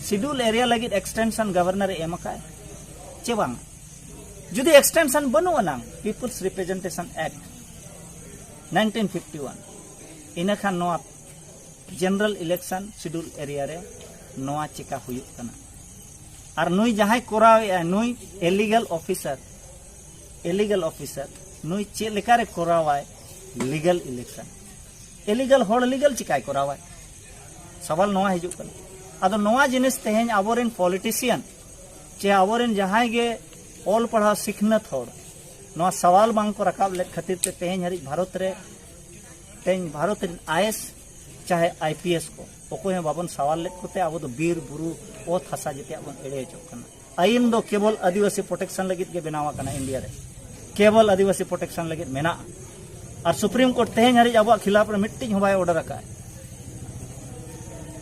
schedule area ᱞᱟᱹᱜᱤᱫ ᱮᱠᱥᱴᱮᱱᱥᱚᱱ ᱜᱚᱵᱷᱚᱨᱱᱚᱨ ᱮ ᱮᱢ ᱟᱠᱟᱫ ᱪᱮ ᱵᱟᱝ? ᱡᱩᱫᱤ ᱮᱠᱥᱴᱮᱱᱥᱚᱱ ᱵᱟᱹᱱᱩᱜ ᱟᱱᱟᱝ People's Representation Act nineteen fifty one, ᱤᱱᱟᱹᱠᱷᱟᱱ ᱱᱚᱣᱟ ᱡᱮᱱᱟᱨᱮᱞ ᱤᱞᱮᱠᱥᱚᱱ ᱥᱤᱰᱩᱞ ᱮᱨᱤᱭᱟ ᱨᱮ ᱱᱚᱣᱟ ᱪᱮᱠᱟ ᱦᱩᱭᱩᱜ ᱠᱟᱱᱟ? ᱟᱨ ᱱᱩᱭ ᱡᱟᱦᱟᱸᱭ ᱠᱚᱨᱟᱣᱮᱫᱼᱟᱭ, ᱱᱩᱭ ᱤᱞᱤᱜᱟᱞ ᱚᱯᱷᱤᱥᱟᱨ, ᱤᱞᱤᱜᱟᱞ ᱚᱯᱷᱤᱥᱟᱨ, ᱱᱩᱭ ᱪᱮᱫ ᱞᱮᱠᱟᱨᱮ ᱠᱚᱨᱟᱣᱟᱭ ᱞᱤᱜᱟᱞ ᱤᱞᱮᱠᱥᱚᱱ? ᱤᱞᱤᱜᱟᱞ ᱦᱚᱲ ᱞᱤᱜᱟᱞ ᱪᱤᱠᱟᱭ ᱠᱚᱨᱟᱣᱟᱭ? ᱥᱟᱣᱟᱞ ᱱᱚᱣᱟ ᱦᱤᱡᱩᱜ ᱠᱟᱱᱟ᱾ ᱟᱫᱚ ᱱᱚᱣᱟ ᱡᱤᱱᱤᱥ ᱛᱮᱦᱮᱧ ᱟᱵᱚᱨᱮᱱ ᱯᱚᱞᱤᱴᱤᱥᱤᱭᱟᱱ ᱪᱮ ᱟᱵᱚᱨᱮᱱ ᱡᱟᱦᱟᱸᱭ ᱜᱮ ᱚᱞ ᱯᱟᱲᱦᱟᱣ ᱥᱤᱠᱷᱱᱟᱹᱛ ᱦᱚᱲ ᱱᱚᱣᱟ ᱥᱟᱣᱟᱞ ᱵᱟᱝ ᱠᱚ ᱨᱟᱠᱟᱵ ᱞᱮᱫ ᱠᱷᱟᱹᱛᱤᱨ ᱛᱮ ᱛᱮᱦᱮᱧ ᱦᱟᱹᱨᱤᱡ ᱵᱷᱟᱨᱚᱛ ᱨᱮ, ᱛᱮᱦᱮᱧ ᱵᱷᱟᱨᱚᱛ ᱨᱮᱱ ᱟᱭᱮᱥ ᱪᱟᱦᱮ ᱟᱭ ᱯᱤ ᱮᱥ ᱠᱚ ᱚᱠᱚᱭ ᱦᱚᱸ ᱵᱟᱵᱚᱱ ᱥᱟᱣᱟᱞ ᱞᱮᱫ ᱠᱚᱛᱮ ᱟᱵᱚ ᱫᱚ ᱵᱤᱨ ᱵᱩᱨᱩ, ᱚᱛ ᱦᱟᱥᱟ ᱡᱮᱛᱮᱭᱟᱜ ᱵᱚᱱ ᱮᱲᱮ ᱦᱚᱪᱚᱜ ᱠᱟᱱᱟ᱾ ᱟᱭᱤᱱ ᱫᱚ ᱠᱮᱵᱚᱞ ᱟᱹᱫᱤᱵᱟᱹᱥᱤ ᱯᱨᱚᱴᱮᱠᱥᱚᱱ ᱞᱟᱹᱜᱤᱫ ᱜᱮ ᱵᱮᱱᱟᱣ ᱟᱠᱟᱱᱟ ᱤᱱᱰᱤᱭᱟ ᱨᱮ, ᱠᱮᱵᱚᱞ ᱟᱹᱫᱤᱵᱟᱹᱥᱤ ᱯᱨᱚᱴᱮᱠᱥᱚᱱ ᱞᱟᱹᱜᱤᱫ ᱢᱮᱱᱟᱜᱼᱟ᱾ ᱟᱨ ᱥᱩᱯᱨᱤᱢ ᱠᱳᱨᱴ ᱛᱮᱦᱮᱧ ᱦᱟᱹᱨᱤᱡ ᱟᱵᱚᱣᱟᱜ ᱠᱷᱤᱞᱟᱯ ᱨᱮ ᱢᱤᱫᱴᱤᱡ ᱦᱚᱸ ᱵᱟᱭ ᱚᱨᱰᱟᱨ ᱟᱠᱟᱫᱼᱟ᱾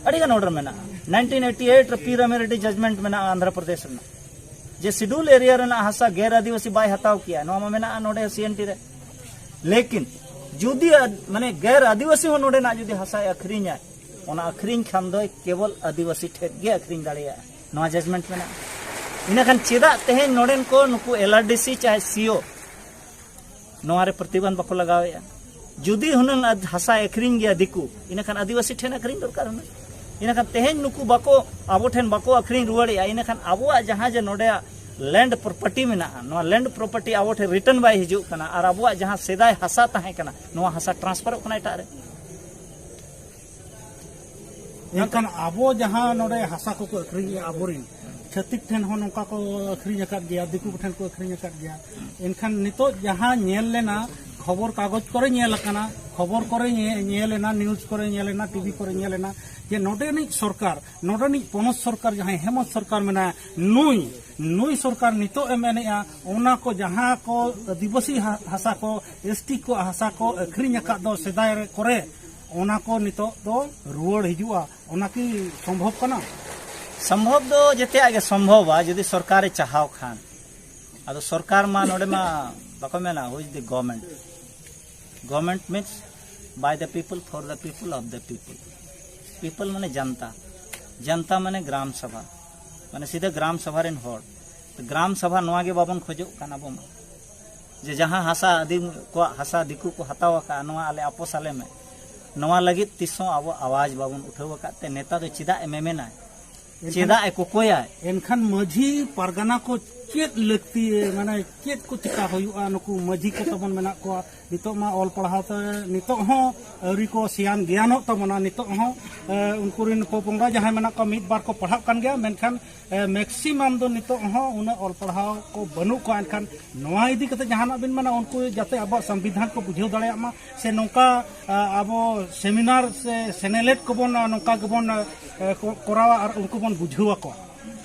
ᱟᱹᱰᱤᱜᱟᱱ ᱚᱨᱰᱟᱨ ᱢᱮᱱᱟᱜᱼᱟ᱾ ᱱᱟᱭᱤᱱᱴᱤᱱ ᱮᱭᱤᱴᱤ ᱮᱭᱤᱴ ᱨᱮ ᱯᱤ ᱨᱟᱢᱤ ᱨᱮᱰᱰᱤ ᱡᱟᱡᱽᱢᱮᱱᱴ ᱢᱮᱱᱟᱜᱼᱟ ᱟᱱᱫᱷᱨᱚ ᱯᱨᱚᱫᱮᱥ ᱨᱮᱱᱟᱜ᱾ ᱡᱮ ᱥᱤᱰᱩᱞ ᱮᱨᱤᱭᱟ ᱨᱮᱱᱟᱜ ᱦᱟᱥᱟ ᱜᱮᱨ ᱟᱹᱫᱤᱵᱟᱹᱥᱤ ᱵᱟᱭ ᱦᱟᱛᱟᱣ ᱠᱮᱭᱟ, ᱱᱚᱣᱟ ᱢᱟ ᱢᱮᱱᱟᱜᱼᱟ ᱱᱚᱰᱮ ᱥᱤ ᱮᱱ ᱴᱤ ᱨᱮ᱾ ᱞᱮᱠᱤᱱ ᱡᱩᱫᱤ ᱟᱫ- ᱢᱟᱱᱮ ᱜᱮᱨ ᱟᱹᱫᱤᱵᱟᱹᱥᱤ ᱦᱚᱸ ᱱᱚᱰᱮᱱᱟᱜ ᱡᱩᱫᱤ ᱦᱟᱥᱟᱭ ᱟᱹᱠᱷᱨᱤᱧᱟ, ᱚᱱᱟ ᱟᱹᱠᱷᱨᱤᱧ ᱠᱷᱟᱱ ᱫᱚᱭ ᱠᱮᱵᱚᱞ ᱟᱹᱫᱤᱵᱟᱹᱥᱤ ᱴᱷᱮᱱ ᱜᱮ ᱟᱹᱠᱷᱨᱤᱧ ᱫᱟᱲᱮᱭᱟᱜᱼᱟ, ᱱᱚᱣᱟ ᱡᱟᱡᱽᱢᱮᱱᱴ ᱢᱮᱱᱟᱜᱼᱟ᱾ ᱤᱱᱟᱹᱠᱷᱟᱱ ᱪᱮᱫᱟᱜ ᱛᱮᱦᱮᱧ ᱱᱚᱰᱮᱱ ᱠᱚ ᱱᱩᱠᱩ ᱮᱞ ᱟᱨ ᱰᱤ ᱥᱤ ᱪᱟᱦᱮ ᱥᱤ ᱳ ᱱᱚᱣᱟ ᱨᱮ ᱯᱨᱚᱛᱤᱵᱟᱫᱷ ᱵᱟᱠᱚ ᱞᱟᱜᱟᱣᱮᱫᱼᱟ? ᱡᱩᱫᱤ ᱦᱩᱱᱟᱹᱝ ᱟᱫ- ᱦᱟᱥᱟ ᱟᱹᱠᱷᱨᱤᱧ ᱜᱮᱭᱟ ᱫᱤᱠᱩ, ᱤᱱᱟᱹᱠᱷᱟᱱ ᱟᱹᱫᱤᱵᱟᱹᱥᱤ ᱴᱷᱮᱱ ᱟᱹᱠᱷᱨᱤᱧ ᱫᱚᱨᱠᱟᱨ ᱦᱩᱱᱟᱹᱝ᱾ ᱤᱱᱟᱹᱠᱷᱟᱱ ᱛᱮᱦᱮᱧ ᱱᱩᱠᱩ ᱵᱟᱠᱚ, ᱟᱵᱚ ᱴᱷᱮᱱ ᱵᱟᱠᱚ ᱟᱹᱠᱷᱨᱤᱧ ᱨᱩᱣᱟᱹᱲᱮᱫᱼᱟ, ᱤᱱᱟᱹᱠᱷᱟᱱ ᱟᱵᱚᱣᱟᱜ ᱡᱟᱦᱟᱸ ᱡᱮ ᱱᱚᱰᱮ ᱞᱮᱱᱰ ᱯᱨᱚᱯᱟᱨᱴᱤ ᱢᱮᱱᱟᱜᱼᱟ, ᱱᱚᱣᱟ ᱞᱮᱱᱰ ᱯᱨᱚᱯᱟᱨᱴᱤ ᱟᱵᱚ ᱴᱷᱮᱱ ᱨᱤᱴᱟᱨᱱ ᱵᱟᱭ ᱦᱤᱡᱩᱜ ᱠᱟᱱᱟ, ᱟᱨ ᱟᱵᱚᱣᱟᱜ ᱡᱟᱦᱟᱸ ᱥᱮᱫᱟᱭ ᱦᱟᱥᱟ ᱛᱟᱦᱮᱸ ᱠᱟᱱᱟ, ᱱᱚᱣᱟ ᱦᱟᱥᱟ ᱴᱨᱟᱱᱥᱯᱷᱟᱨᱚᱜ ᱠᱟᱱᱟ ᱮᱴᱟᱜ ᱨᱮ᱾ ᱮᱱᱠᱷᱟᱱ ᱟᱵᱚ ᱡᱟᱦᱟᱸ ᱱᱚᱰᱮ ᱦᱟᱥᱟ ᱠᱚᱠᱚ ᱟᱹᱠᱷᱨᱤᱧᱮᱜᱼᱟ ᱟᱵᱚᱨᱮᱱ, ᱪᱷᱟᱹᱛᱤᱠ ᱴᱷᱮᱱ ᱦᱚᱸ ᱱᱚᱝᱠᱟ ᱠᱚ ᱟᱹᱠᱷᱨᱤᱧ ᱟᱠᱟᱫ ᱜᱮᱭᱟ, ᱫᱤᱠᱩ ᱠᱚᱴᱷᱮᱱ ᱠᱚ ᱟᱹᱠᱷᱨᱤᱧ ᱟᱠᱟᱫ ᱜᱮᱭᱟ᱾ ᱮᱱᱠᱷᱟᱱ ᱱᱤᱛᱚᱜ ᱡᱟᱦᱟᱸ ᱧᱮᱞ ᱞᱮᱱᱟ, ᱠᱷᱚᱵᱚᱨ ᱠᱟᱜᱚᱡᱽ ᱠᱚᱨᱮ ᱧᱮᱞ ᱟᱠᱟᱱᱟ, ᱠᱷᱚᱵᱚᱨ ᱠᱚᱨᱮ ᱧᱮ- ᱧᱮᱞ ᱮᱱᱟ, ᱱᱤᱭᱩᱡᱽ ᱠᱚᱨᱮ ᱧᱮᱞ ᱮᱱᱟ, ᱴᱤᱵᱷᱤ ᱠᱚᱨᱮ ᱧᱮᱞ ᱮᱱᱟ, ᱡᱮ ᱱᱚᱰᱮᱱᱤᱡ ᱥᱚᱨᱠᱟᱨ, ᱱᱚᱰᱮᱱᱤᱡ ᱯᱚᱱᱚᱛ ᱥᱚᱨᱠᱟᱨ ᱡᱟᱦᱟᱸᱭ ᱦᱮᱢᱚᱱᱛ ᱥᱚᱨᱠᱟᱨ ᱢᱮᱱᱟᱭᱟ, ᱱᱩᱭ ᱱᱩᱭ ᱥᱚᱨᱠᱟᱨ ᱱᱤᱛᱚᱜ ᱮ ᱢᱮᱱᱮᱜᱼᱟ, ᱚᱱᱟ ᱠᱚ ᱡᱟᱦᱟᱸ ᱠᱚ ᱟᱹᱫᱤᱵᱟᱹᱥᱤ ᱦᱟ- ᱦᱟᱥᱟ ᱠᱚ, ᱮᱥ ᱴᱤ ᱠᱚ ᱦᱟᱥᱟ ᱠᱚ ᱟᱹᱠᱷᱨᱤᱧ ᱟᱠᱟᱫ ᱫᱚ ᱥᱮᱫᱟᱭ ᱨᱮ ᱠᱚᱨᱮ, ᱚᱱᱟ ᱠᱚ ᱱᱤᱛᱚᱜ ᱫᱚ ᱨᱩᱣᱟᱹᱲ ᱦᱤᱡᱩᱜᱼᱟ᱾ ᱚᱱᱟ ᱠᱤ ᱥᱚᱢᱵᱷᱚᱵ ᱠᱟᱱᱟ? ᱥᱚᱢᱵᱷᱚᱵ ᱫᱚ ᱡᱮᱛᱮᱭᱟᱜ ᱜᱮ ᱥᱚᱢᱵᱷᱚᱵᱟ, ᱡᱩᱫᱤ ᱥᱚᱨᱠᱟᱨᱮ ᱪᱟᱦᱟᱣ ᱠᱷᱟᱱ᱾ ᱟᱫᱚ ᱥᱚᱨᱠᱟᱨ ᱢᱟ ᱱᱚᱰᱮ ᱢᱟ ᱵᱟᱠᱚ ᱢᱮᱱᱟ, "Who is the government?" Government means by the people, for the people, of the people. People ᱢᱟᱱᱮ ᱡᱟᱱᱛᱟ, ᱡᱟᱱᱛᱟ ᱢᱟᱱᱮ ᱜᱨᱟᱢ ᱥᱟᱵᱷᱟ, ᱢᱟᱱᱮ ᱥᱤᱫᱷᱟᱹ ᱜᱨᱟᱢ ᱥᱟᱵᱷᱟ ᱨᱮᱱ ᱦᱚᱲ᱾ ᱛᱚ ᱜᱨᱟᱢ ᱥᱟᱵᱷᱟ ᱱᱚᱣᱟ ᱜᱮ ᱵᱟᱵᱚᱱ ᱠᱷᱚᱡᱚᱜ ᱠᱟᱱ ᱟᱵᱚ ᱢᱟ, ᱡᱮ ᱡᱟᱦᱟᱸ ᱦᱟᱥᱟ ᱟᱹᱫᱤᱢ ᱠᱚᱣᱟᱜ ᱦᱟᱥᱟ ᱫᱤᱠᱩ ᱠᱚ ᱦᱟᱛᱟᱣ ᱟᱠᱟᱫᱼᱟ, ᱱᱚᱣᱟ ᱟᱞᱮ ᱟᱯᱚᱥ ᱟᱞᱮ ᱢᱮ᱾ ᱱᱚᱣᱟ ᱞᱟᱹᱜᱤᱫ ᱛᱤᱥ ᱦᱚᱸ ᱟᱵᱚ ᱟᱣᱟᱡᱽ ᱵᱟᱵᱚᱱ ᱩᱴᱷᱟᱹᱣ ᱟᱠᱟᱫ ᱛᱮ ᱱᱮᱛᱟ ᱫᱚ ᱪᱮᱫᱟᱜ ᱮ ᱢᱮᱢᱮᱱᱟᱭ? ᱪᱮᱫᱟᱜ ᱮ ᱠᱚᱠᱚᱭᱟᱭ? ᱮᱱᱠᱷᱟᱱ ᱢᱟᱹᱡᱷᱤ ᱯᱟᱨᱜᱟᱱᱟ ᱠᱚ ᱪᱮᱫ ᱞᱟᱹᱠᱛᱤ, ᱢᱟᱱᱮ ᱪᱮᱫ ᱠᱚ ᱪᱮᱠᱟ ᱦᱩᱭᱩᱜᱼᱟ? ᱱᱩᱠᱩ ᱢᱟᱹᱡᱷᱤ ᱠᱚ ᱛᱟᱵᱚᱱ ᱢᱮᱱᱟᱜ ᱠᱚᱣᱟ, ᱱᱤᱛᱚᱜ ᱢᱟ ᱚᱞ ᱯᱟᱲᱦᱟᱣ ᱛᱮ ᱱᱤᱛᱚᱜ ᱦᱚᱸ ᱟᱹᱣᱨᱤ ᱠᱚ ᱥᱮᱭᱟᱱ ᱜᱮᱭᱟᱱᱚᱜ ᱛᱟᱵᱚᱱᱟ᱾ ᱱᱤᱛᱚᱜ ᱦᱚᱸ ᱮ, ᱩᱱᱠᱩ ᱨᱮᱱ ᱯᱚᱯᱚᱝᱲᱟ ᱡᱟᱦᱟᱸᱭ ᱢᱮᱱᱟᱜ ᱠᱚᱣᱟ, ᱢᱤᱫ ᱵᱟᱨ ᱠᱚ ᱯᱟᱲᱦᱟᱜ ᱠᱟᱱ ᱜᱮᱭᱟ, ᱢᱮᱱᱠᱷᱟᱱ ᱮ, ᱢᱮᱠᱥᱤᱢᱟᱢ ᱫᱚ ᱱᱤᱛᱚᱜ ᱦᱚᱸ ᱩᱱᱟᱹᱜ ᱚᱞ ᱯᱟᱲᱦᱟᱣ ᱠᱚ ᱵᱟᱹᱱᱩᱜ ᱠᱚᱣᱟ᱾ ᱮᱱᱠᱷᱟᱱ ᱱᱚᱣᱟ ᱤᱫᱤ ᱠᱟᱛᱮ ᱡᱟᱦᱟᱱᱟᱜ ᱵᱤᱱ ᱢᱮᱱᱟ, ᱩᱱᱠᱩ ᱡᱟᱛᱮ ᱟᱵᱚᱣᱟᱜ ᱥᱚᱝᱵᱤᱫᱷᱟᱱ ᱠᱚ ᱵᱩᱡᱷᱟᱹᱣ ᱫᱟᱲᱮᱭᱟᱜ ᱢᱟ, ᱥᱮ ᱱᱚᱝᱠᱟ ᱟ, ᱟᱵᱚ ᱥᱮᱢᱤᱱᱟᱨ ᱥᱮ ᱥᱮᱱᱮᱞᱮᱴ ᱠᱚᱵᱚᱱ ᱟ, ᱱᱚᱝᱠᱟ ᱜᱮᱵᱚᱱ ᱟ, ᱮ, ᱠᱚ- ᱠᱚᱨᱟᱣᱟ ᱟᱨ ᱩᱱᱠᱩ ᱵᱚᱱ ᱵᱩᱡᱷᱟᱹᱣ ᱟᱠᱚᱣᱟ᱾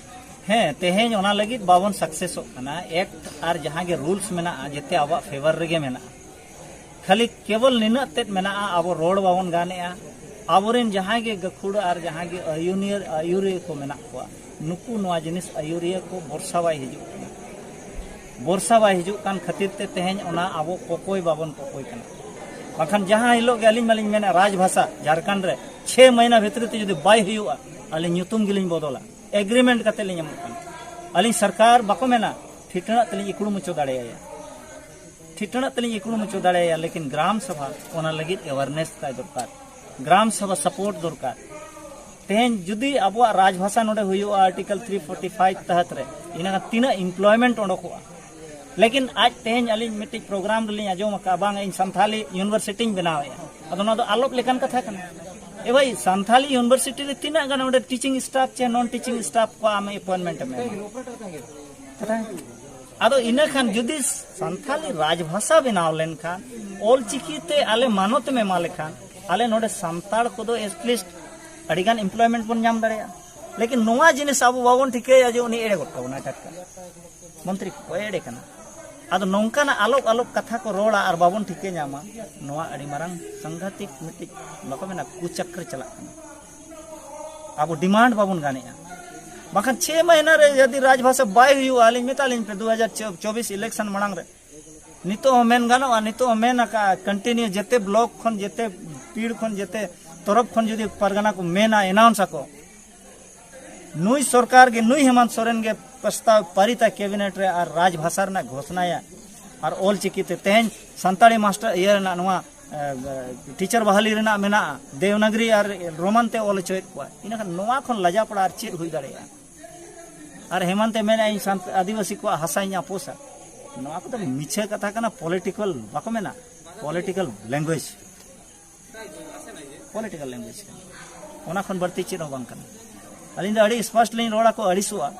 ᱦᱮᱸ, ᱛᱮᱦᱮᱧ ᱚᱱᱟ ᱞᱟᱹᱜᱤᱫ ᱵᱟᱵᱚᱱ ᱥᱟᱠᱥᱮᱥᱚᱜ ᱠᱟᱱᱟ᱾ ᱮᱠᱴ ᱟᱨ ᱡᱟᱦᱟᱸ ᱜᱮ ᱨᱩᱞᱥ ᱢᱮᱱᱟᱜᱼᱟ, ᱡᱮᱛᱮ ᱟᱵᱚᱣᱟᱜ ᱯᱷᱮᱵᱟᱨ ᱨᱮᱜᱮ ᱢᱮᱱᱟᱜᱼᱟ᱾ ᱠᱷᱟᱹᱞᱤ ᱠᱮᱵᱚᱞ ᱱᱤᱱᱟᱹᱜ ᱛᱮᱫ ᱢᱮᱱᱟᱜᱼᱟ, ᱟᱵᱚ ᱨᱚᱲ ᱵᱟᱵᱚᱱ ᱜᱟᱱᱮᱜᱼᱟ᱾ ᱟᱵᱚᱨᱮᱱ ᱡᱟᱦᱟᱸᱭ ᱜᱮ ᱜᱟᱹᱠᱷᱩᱲ ᱟᱨ ᱡᱟᱦᱟᱸᱭ ᱜᱮ ᱟᱹᱭᱩᱱᱤᱭᱟᱹ ᱟᱹᱭᱩᱨᱤᱭᱟᱹ ᱠᱚ ᱢᱮᱱᱟᱜ ᱠᱚᱣᱟ, ᱱᱩᱠᱩ ᱱᱚᱣᱟ ᱡᱤᱱᱤᱥ ᱟᱹᱭᱩᱨᱤᱭᱟᱹ ᱠᱚ ᱵᱷᱚᱨᱥᱟ ᱵᱟᱭ ᱦᱤᱡᱩᱜ ᱠᱟᱱᱟ᱾ ᱵᱷᱚᱨᱥᱟ ᱵᱟᱭ ᱦᱤᱡᱩᱜ ᱠᱟᱱ ᱠᱷᱟᱹᱛᱤᱨ ᱛᱮ ᱛᱮᱦᱮᱧ ᱚᱱᱟ ᱟᱵᱚ ᱠᱚᱠᱚᱭ ᱵᱟᱵᱚᱱ ᱠᱚᱠᱚᱭ ᱠᱟᱱᱟ᱾ ᱵᱟᱝᱠᱷᱟᱱ ᱡᱟᱦᱟᱸ ᱦᱤᱞᱳᱜ ᱜᱮ ᱟᱹᱞᱤᱧ ᱢᱟᱞᱤᱧ ᱢᱮᱱᱟ, ᱨᱟᱡᱽ ᱵᱷᱟᱥᱟ ᱡᱷᱟᱲᱠᱷᱚᱸᱰ ᱨᱮ ᱪᱷᱮ ᱢᱟᱹᱦᱱᱟᱹ ᱵᱷᱤᱛᱨᱤ ᱛᱮ ᱡᱩᱫᱤ ᱵᱟᱭ ᱦᱩᱭᱩᱜᱼᱟ, ᱟᱹᱞᱤᱧ ᱧᱩᱛᱩᱢ ᱜᱮᱞᱤᱧ ᱵᱚᱫᱚᱞᱟ, ᱮᱜᱽᱨᱤᱢᱮᱱᱴ ᱠᱟᱛᱮ ᱞᱤᱧ ᱮᱢᱚᱜ ᱠᱟᱱᱟ᱾ ᱟᱹᱞᱤᱧ ᱥᱚᱨᱠᱟᱨ ᱵᱟᱠᱚ ᱢᱮᱱᱟ, ᱴᱷᱤᱴᱟᱹᱲᱟᱜ ᱛᱮᱞᱤᱧ ᱤᱠᱲᱩᱢ ᱦᱚᱪᱚ ᱫᱟᱲᱮᱭᱟᱭᱟ, ᱴᱷᱤᱴᱟᱹᱲᱟᱜ ᱛᱮᱞᱤᱧ ᱤᱠᱲᱩᱢ ᱦᱚᱪᱚ ᱫᱟᱲᱮᱭᱟᱭᱟ, ᱞᱮᱠᱤᱱ ᱜᱨᱟᱢ ᱥᱟᱵᱷᱟ ᱚᱱᱟ ᱞᱟᱹᱜᱤᱫ ᱮᱣᱟᱨᱱᱮᱥ ᱛᱟᱭ ᱫᱚᱨᱠᱟᱨ, ᱜᱨᱟᱢ ᱥᱟᱵᱷᱟ ᱥᱟᱯᱳᱨᱴ ᱫᱚᱨᱠᱟᱨ᱾ ᱛᱮᱦᱮᱧ ᱡᱩᱫᱤ ᱟᱵᱚᱣᱟᱜ ᱨᱟᱡᱽ ᱵᱷᱟᱥᱟ ᱱᱚᱰᱮ ᱦᱩᱭᱩᱜᱼᱟ ᱟᱨᱴᱤᱠᱮᱞ ᱛᱷᱨᱤ ᱯᱷᱳᱨᱴᱤ ᱯᱷᱟᱭᱤᱵᱷ ᱛᱟᱦᱟᱛ ᱨᱮ, ᱤᱱᱟᱹ ᱠᱷᱟᱱ ᱛᱤᱱᱟᱹᱜ ᱮᱢᱯᱞᱚᱭᱢᱮᱱᱴ ᱚᱰᱚᱠᱚᱜᱼᱟ? ᱞᱮᱠᱤᱱ ᱟᱡ ᱛᱮᱦᱮᱧ ᱟᱹᱞᱤᱧ ᱢᱤᱫᱴᱤᱡ ᱯᱨᱳᱜᱨᱟᱢ ᱨᱮᱞᱤᱧ ᱟᱸᱡᱚᱢ ᱟᱠᱟᱫᱼᱟ, ᱵᱟᱝ, ᱤᱧ ᱥᱟᱱᱛᱷᱟᱞᱤ ᱤᱭᱩᱱᱤᱵᱷᱟᱨᱥᱤᱴᱤᱧ ᱵᱮᱱᱟᱣᱮᱫᱼᱟ᱾ ᱟᱫᱚ ᱱᱚᱣᱟ ᱫᱚ ᱟᱞᱚᱯ ᱞᱮᱠᱟᱱ ᱠᱟᱛᱷᱟ ᱠᱟᱱᱟ᱾ ᱮ ᱵᱷᱟᱭ, ᱥᱟᱱᱛᱷᱟᱞᱤ ᱤᱭᱩᱱᱤᱵᱷᱟᱨᱥᱤᱴᱤ ᱨᱮ ᱛᱤᱱᱟᱹᱜ ᱜᱟᱱ ᱚᱸᱰᱮ ᱴᱤᱪᱤᱝ ᱥᱴᱟᱯ ᱪᱮ ᱱᱚᱱ ᱴᱤᱪᱤᱝ ᱥᱴᱟᱯ ᱠᱚ ᱟᱢ ᱮᱯᱚᱭᱮᱱᱴᱢᱮᱱᱴ ᱮᱢ ᱮᱢᱟ? ᱠᱟᱛᱷᱟ᱾ ᱟᱫᱚ ᱤᱱᱟᱹ ᱠᱷᱟᱱ ᱡᱩᱫᱤ ᱥᱟᱱᱛᱷᱟᱞᱤ ᱨᱟᱡᱽᱵᱷᱟᱥᱟ ᱵᱮᱱᱟᱣ ᱞᱮᱱᱠᱷᱟᱱ, ᱚᱞ ᱪᱤᱠᱤ ᱛᱮ ᱟᱞᱮ ᱢᱟᱱᱚᱛ ᱮᱢ ᱮᱢᱟ ᱞᱮᱠᱷᱟᱱ, ᱟᱞᱮ ᱱᱚᱰᱮ ᱥᱟᱱᱛᱟᱲ ᱠᱚᱫᱚ ᱮᱴᱞᱤᱥᱴ ᱟᱹᱰᱤᱜᱟᱱ ᱮᱢᱯᱞᱚᱭᱢᱮᱱᱴ ᱵᱚᱱ ᱧᱟᱢ ᱫᱟᱲᱮᱭᱟᱜᱼᱟ᱾ ᱞᱮᱠᱤᱱ ᱱᱚᱣᱟ ᱡᱤᱱᱤᱥ ᱟᱵᱚ ᱵᱟᱵᱚᱱ ᱴᱷᱤᱠᱟᱹᱭᱟ ᱡᱮ ᱩᱱᱤ ᱮᱲᱮ ᱜᱚᱫ ᱠᱟᱵᱚᱱᱟᱭ ᱴᱟᱴᱠᱟ᱾ ᱢᱚᱱᱛᱨᱤ ᱠᱚ ᱮᱲᱮ ᱠᱟᱱᱟ᱾ ᱟᱫᱚ ᱱᱚᱝᱠᱟᱱᱟᱜ ᱟᱞᱚᱯ ᱟᱞᱚᱯ ᱠᱟᱛᱷᱟ ᱠᱚ ᱨᱚᱲᱟ ᱟᱨ ᱵᱟᱵᱚᱱ ᱴᱷᱤᱠᱟᱹ ᱧᱟᱢᱟ, ᱱᱚᱣᱟ ᱟᱹᱰᱤ ᱢᱟᱨᱟᱝ ᱥᱟᱝᱜᱷᱟᱛᱤᱠ ᱢᱤᱫᱴᱤᱡ, ᱵᱟᱠᱚ ᱢᱮᱱᱟ, ᱠᱩᱪᱟᱠᱨ ᱪᱟᱞᱟᱜ ᱠᱟᱱᱟ᱾ ᱟᱵᱚ ᱰᱤᱢᱟᱱᱰ ᱵᱟᱵᱚᱱ ᱜᱟᱱᱮᱜᱼᱟ᱾ ᱵᱟᱠᱷᱟᱱ ᱪᱷᱮ ᱢᱟᱹᱦᱱᱟᱹ ᱨᱮ ᱡᱩᱫᱤ ᱨᱟᱡᱽᱵᱷᱟᱥᱟ ᱵᱟᱭ ᱦᱩᱭᱩᱜᱼᱟ, ᱟᱹᱞᱤᱧ ᱢᱮᱛᱟ ᱞᱤᱧ ᱯᱮ, ᱫᱩ ᱦᱟᱡᱟᱨ ᱪᱚᱵᱵᱤᱥ ᱤᱞᱮᱠᱥᱚᱱ ᱢᱟᱲᱟᱝ ᱨᱮ ᱱᱤᱛᱚᱜ ᱦᱚᱸ ᱢᱮᱱ ᱜᱟᱱᱚᱜᱼᱟ, ᱱᱤᱛᱚᱜ ᱦᱚᱸ ᱢᱮᱱ ᱟᱠᱟᱫᱼᱟ, ᱠᱚᱱᱴᱤᱱᱤᱭᱩ ᱡᱮᱛᱮ ᱵᱞᱚᱠ ᱠᱷᱚᱱ, ᱡᱮᱛᱮ ᱯᱤᱲ ᱠᱷᱚᱱ, ᱡᱮᱛᱮ ᱛᱚᱨᱚᱯ ᱠᱷᱚᱱ ᱡᱩᱫᱤ ᱯᱟᱨᱜᱟᱱᱟ ᱠᱚ ᱢᱮᱱᱟ, ᱮᱱᱟᱣᱩᱱᱥ ᱟᱠᱚ, ᱱᱩᱭ ᱥᱚᱨᱠᱟᱨ ᱜᱮ, ᱱᱩᱭ ᱦᱮᱢᱟᱱᱛ ᱥᱚᱨᱮᱱ ᱜᱮ ᱯᱨᱚᱥᱛᱟᱵ ᱯᱟᱨᱤᱛᱟ ᱠᱮᱵᱤᱱᱮᱴ ᱨᱮ ᱟᱨ ᱨᱟᱡᱽ ᱵᱷᱟᱥᱟ ᱨᱮᱱᱟᱜ ᱜᱷᱳᱥᱱᱟᱭᱟ ᱟᱨ ᱚᱞ ᱪᱤᱠᱤ ᱛᱮ ᱛᱮᱦᱮᱧ ᱥᱟᱱᱛᱟᱲᱤ ᱢᱟᱥᱴᱟᱨ ᱤᱭᱟᱹ ᱨᱮᱱᱟᱜ ᱱᱚᱣᱟ, ᱮ, ᱴᱤᱪᱟᱨ ᱵᱟᱦᱟᱞᱤ ᱨᱮᱱᱟᱜ ᱢᱮᱱᱟᱜᱼᱟ, ᱫᱮᱣᱱᱟᱜᱽᱨᱤ ᱟᱨ ᱨᱳᱢᱟᱱ ᱛᱮ ᱚᱞ ᱦᱚᱪᱚᱭᱮᱫ ᱠᱚᱣᱟ᱾ ᱤᱱᱟᱹᱠᱷᱟᱱ ᱱᱚᱣᱟ ᱠᱷᱚᱱ ᱞᱟᱡᱟ ᱯᱟᱲᱟ ᱟᱨ ᱪᱮᱫ ᱦᱩᱭ ᱫᱟᱲᱮᱭᱟᱜᱼᱟ? ᱟᱨ ᱦᱮᱢᱟᱱᱛ ᱮ ᱢᱮᱱᱟ, "ᱤᱧ ᱥᱟᱱᱛ-, ᱟᱹᱫᱤᱵᱟᱹᱥᱤ ᱠᱚᱣᱟᱜ ᱦᱟᱥᱟᱧ ᱟᱯᱳᱥᱟ", ᱱᱚᱣᱟ ᱠᱚᱫᱚ ᱢᱤᱪᱷᱟᱹ ᱠᱟᱛᱷᱟ ᱠᱟᱱᱟ, ᱯᱚᱞᱤᱴᱤᱠᱟᱞ, ᱵᱟᱠᱚ ᱢᱮᱱᱟ, ᱯᱚᱞᱤᱴᱤᱠᱟᱞ ᱞᱮᱝᱜᱩᱭᱮᱡᱽ᱾ ᱯᱚᱞᱤᱴᱤᱠᱟᱞ ᱞᱮᱝᱜᱩᱭᱮᱡᱽ ᱠᱟᱱᱟ᱾ ᱚᱱᱟ ᱠᱷᱚᱱ ᱵᱟᱹᱲᱛᱤ ᱪᱮᱫ ᱦᱚᱸ ᱵᱟᱝ ᱠᱟᱱᱟ᱾ ᱟᱹᱞᱤᱧ ᱫᱚ ᱟᱹᱰᱤ ᱥᱯᱚᱥᱴ ᱞᱤᱧ ᱨᱚᱲᱟ, ᱠᱚ ᱟᱹᱲᱤᱥᱚᱜᱼᱟ᱾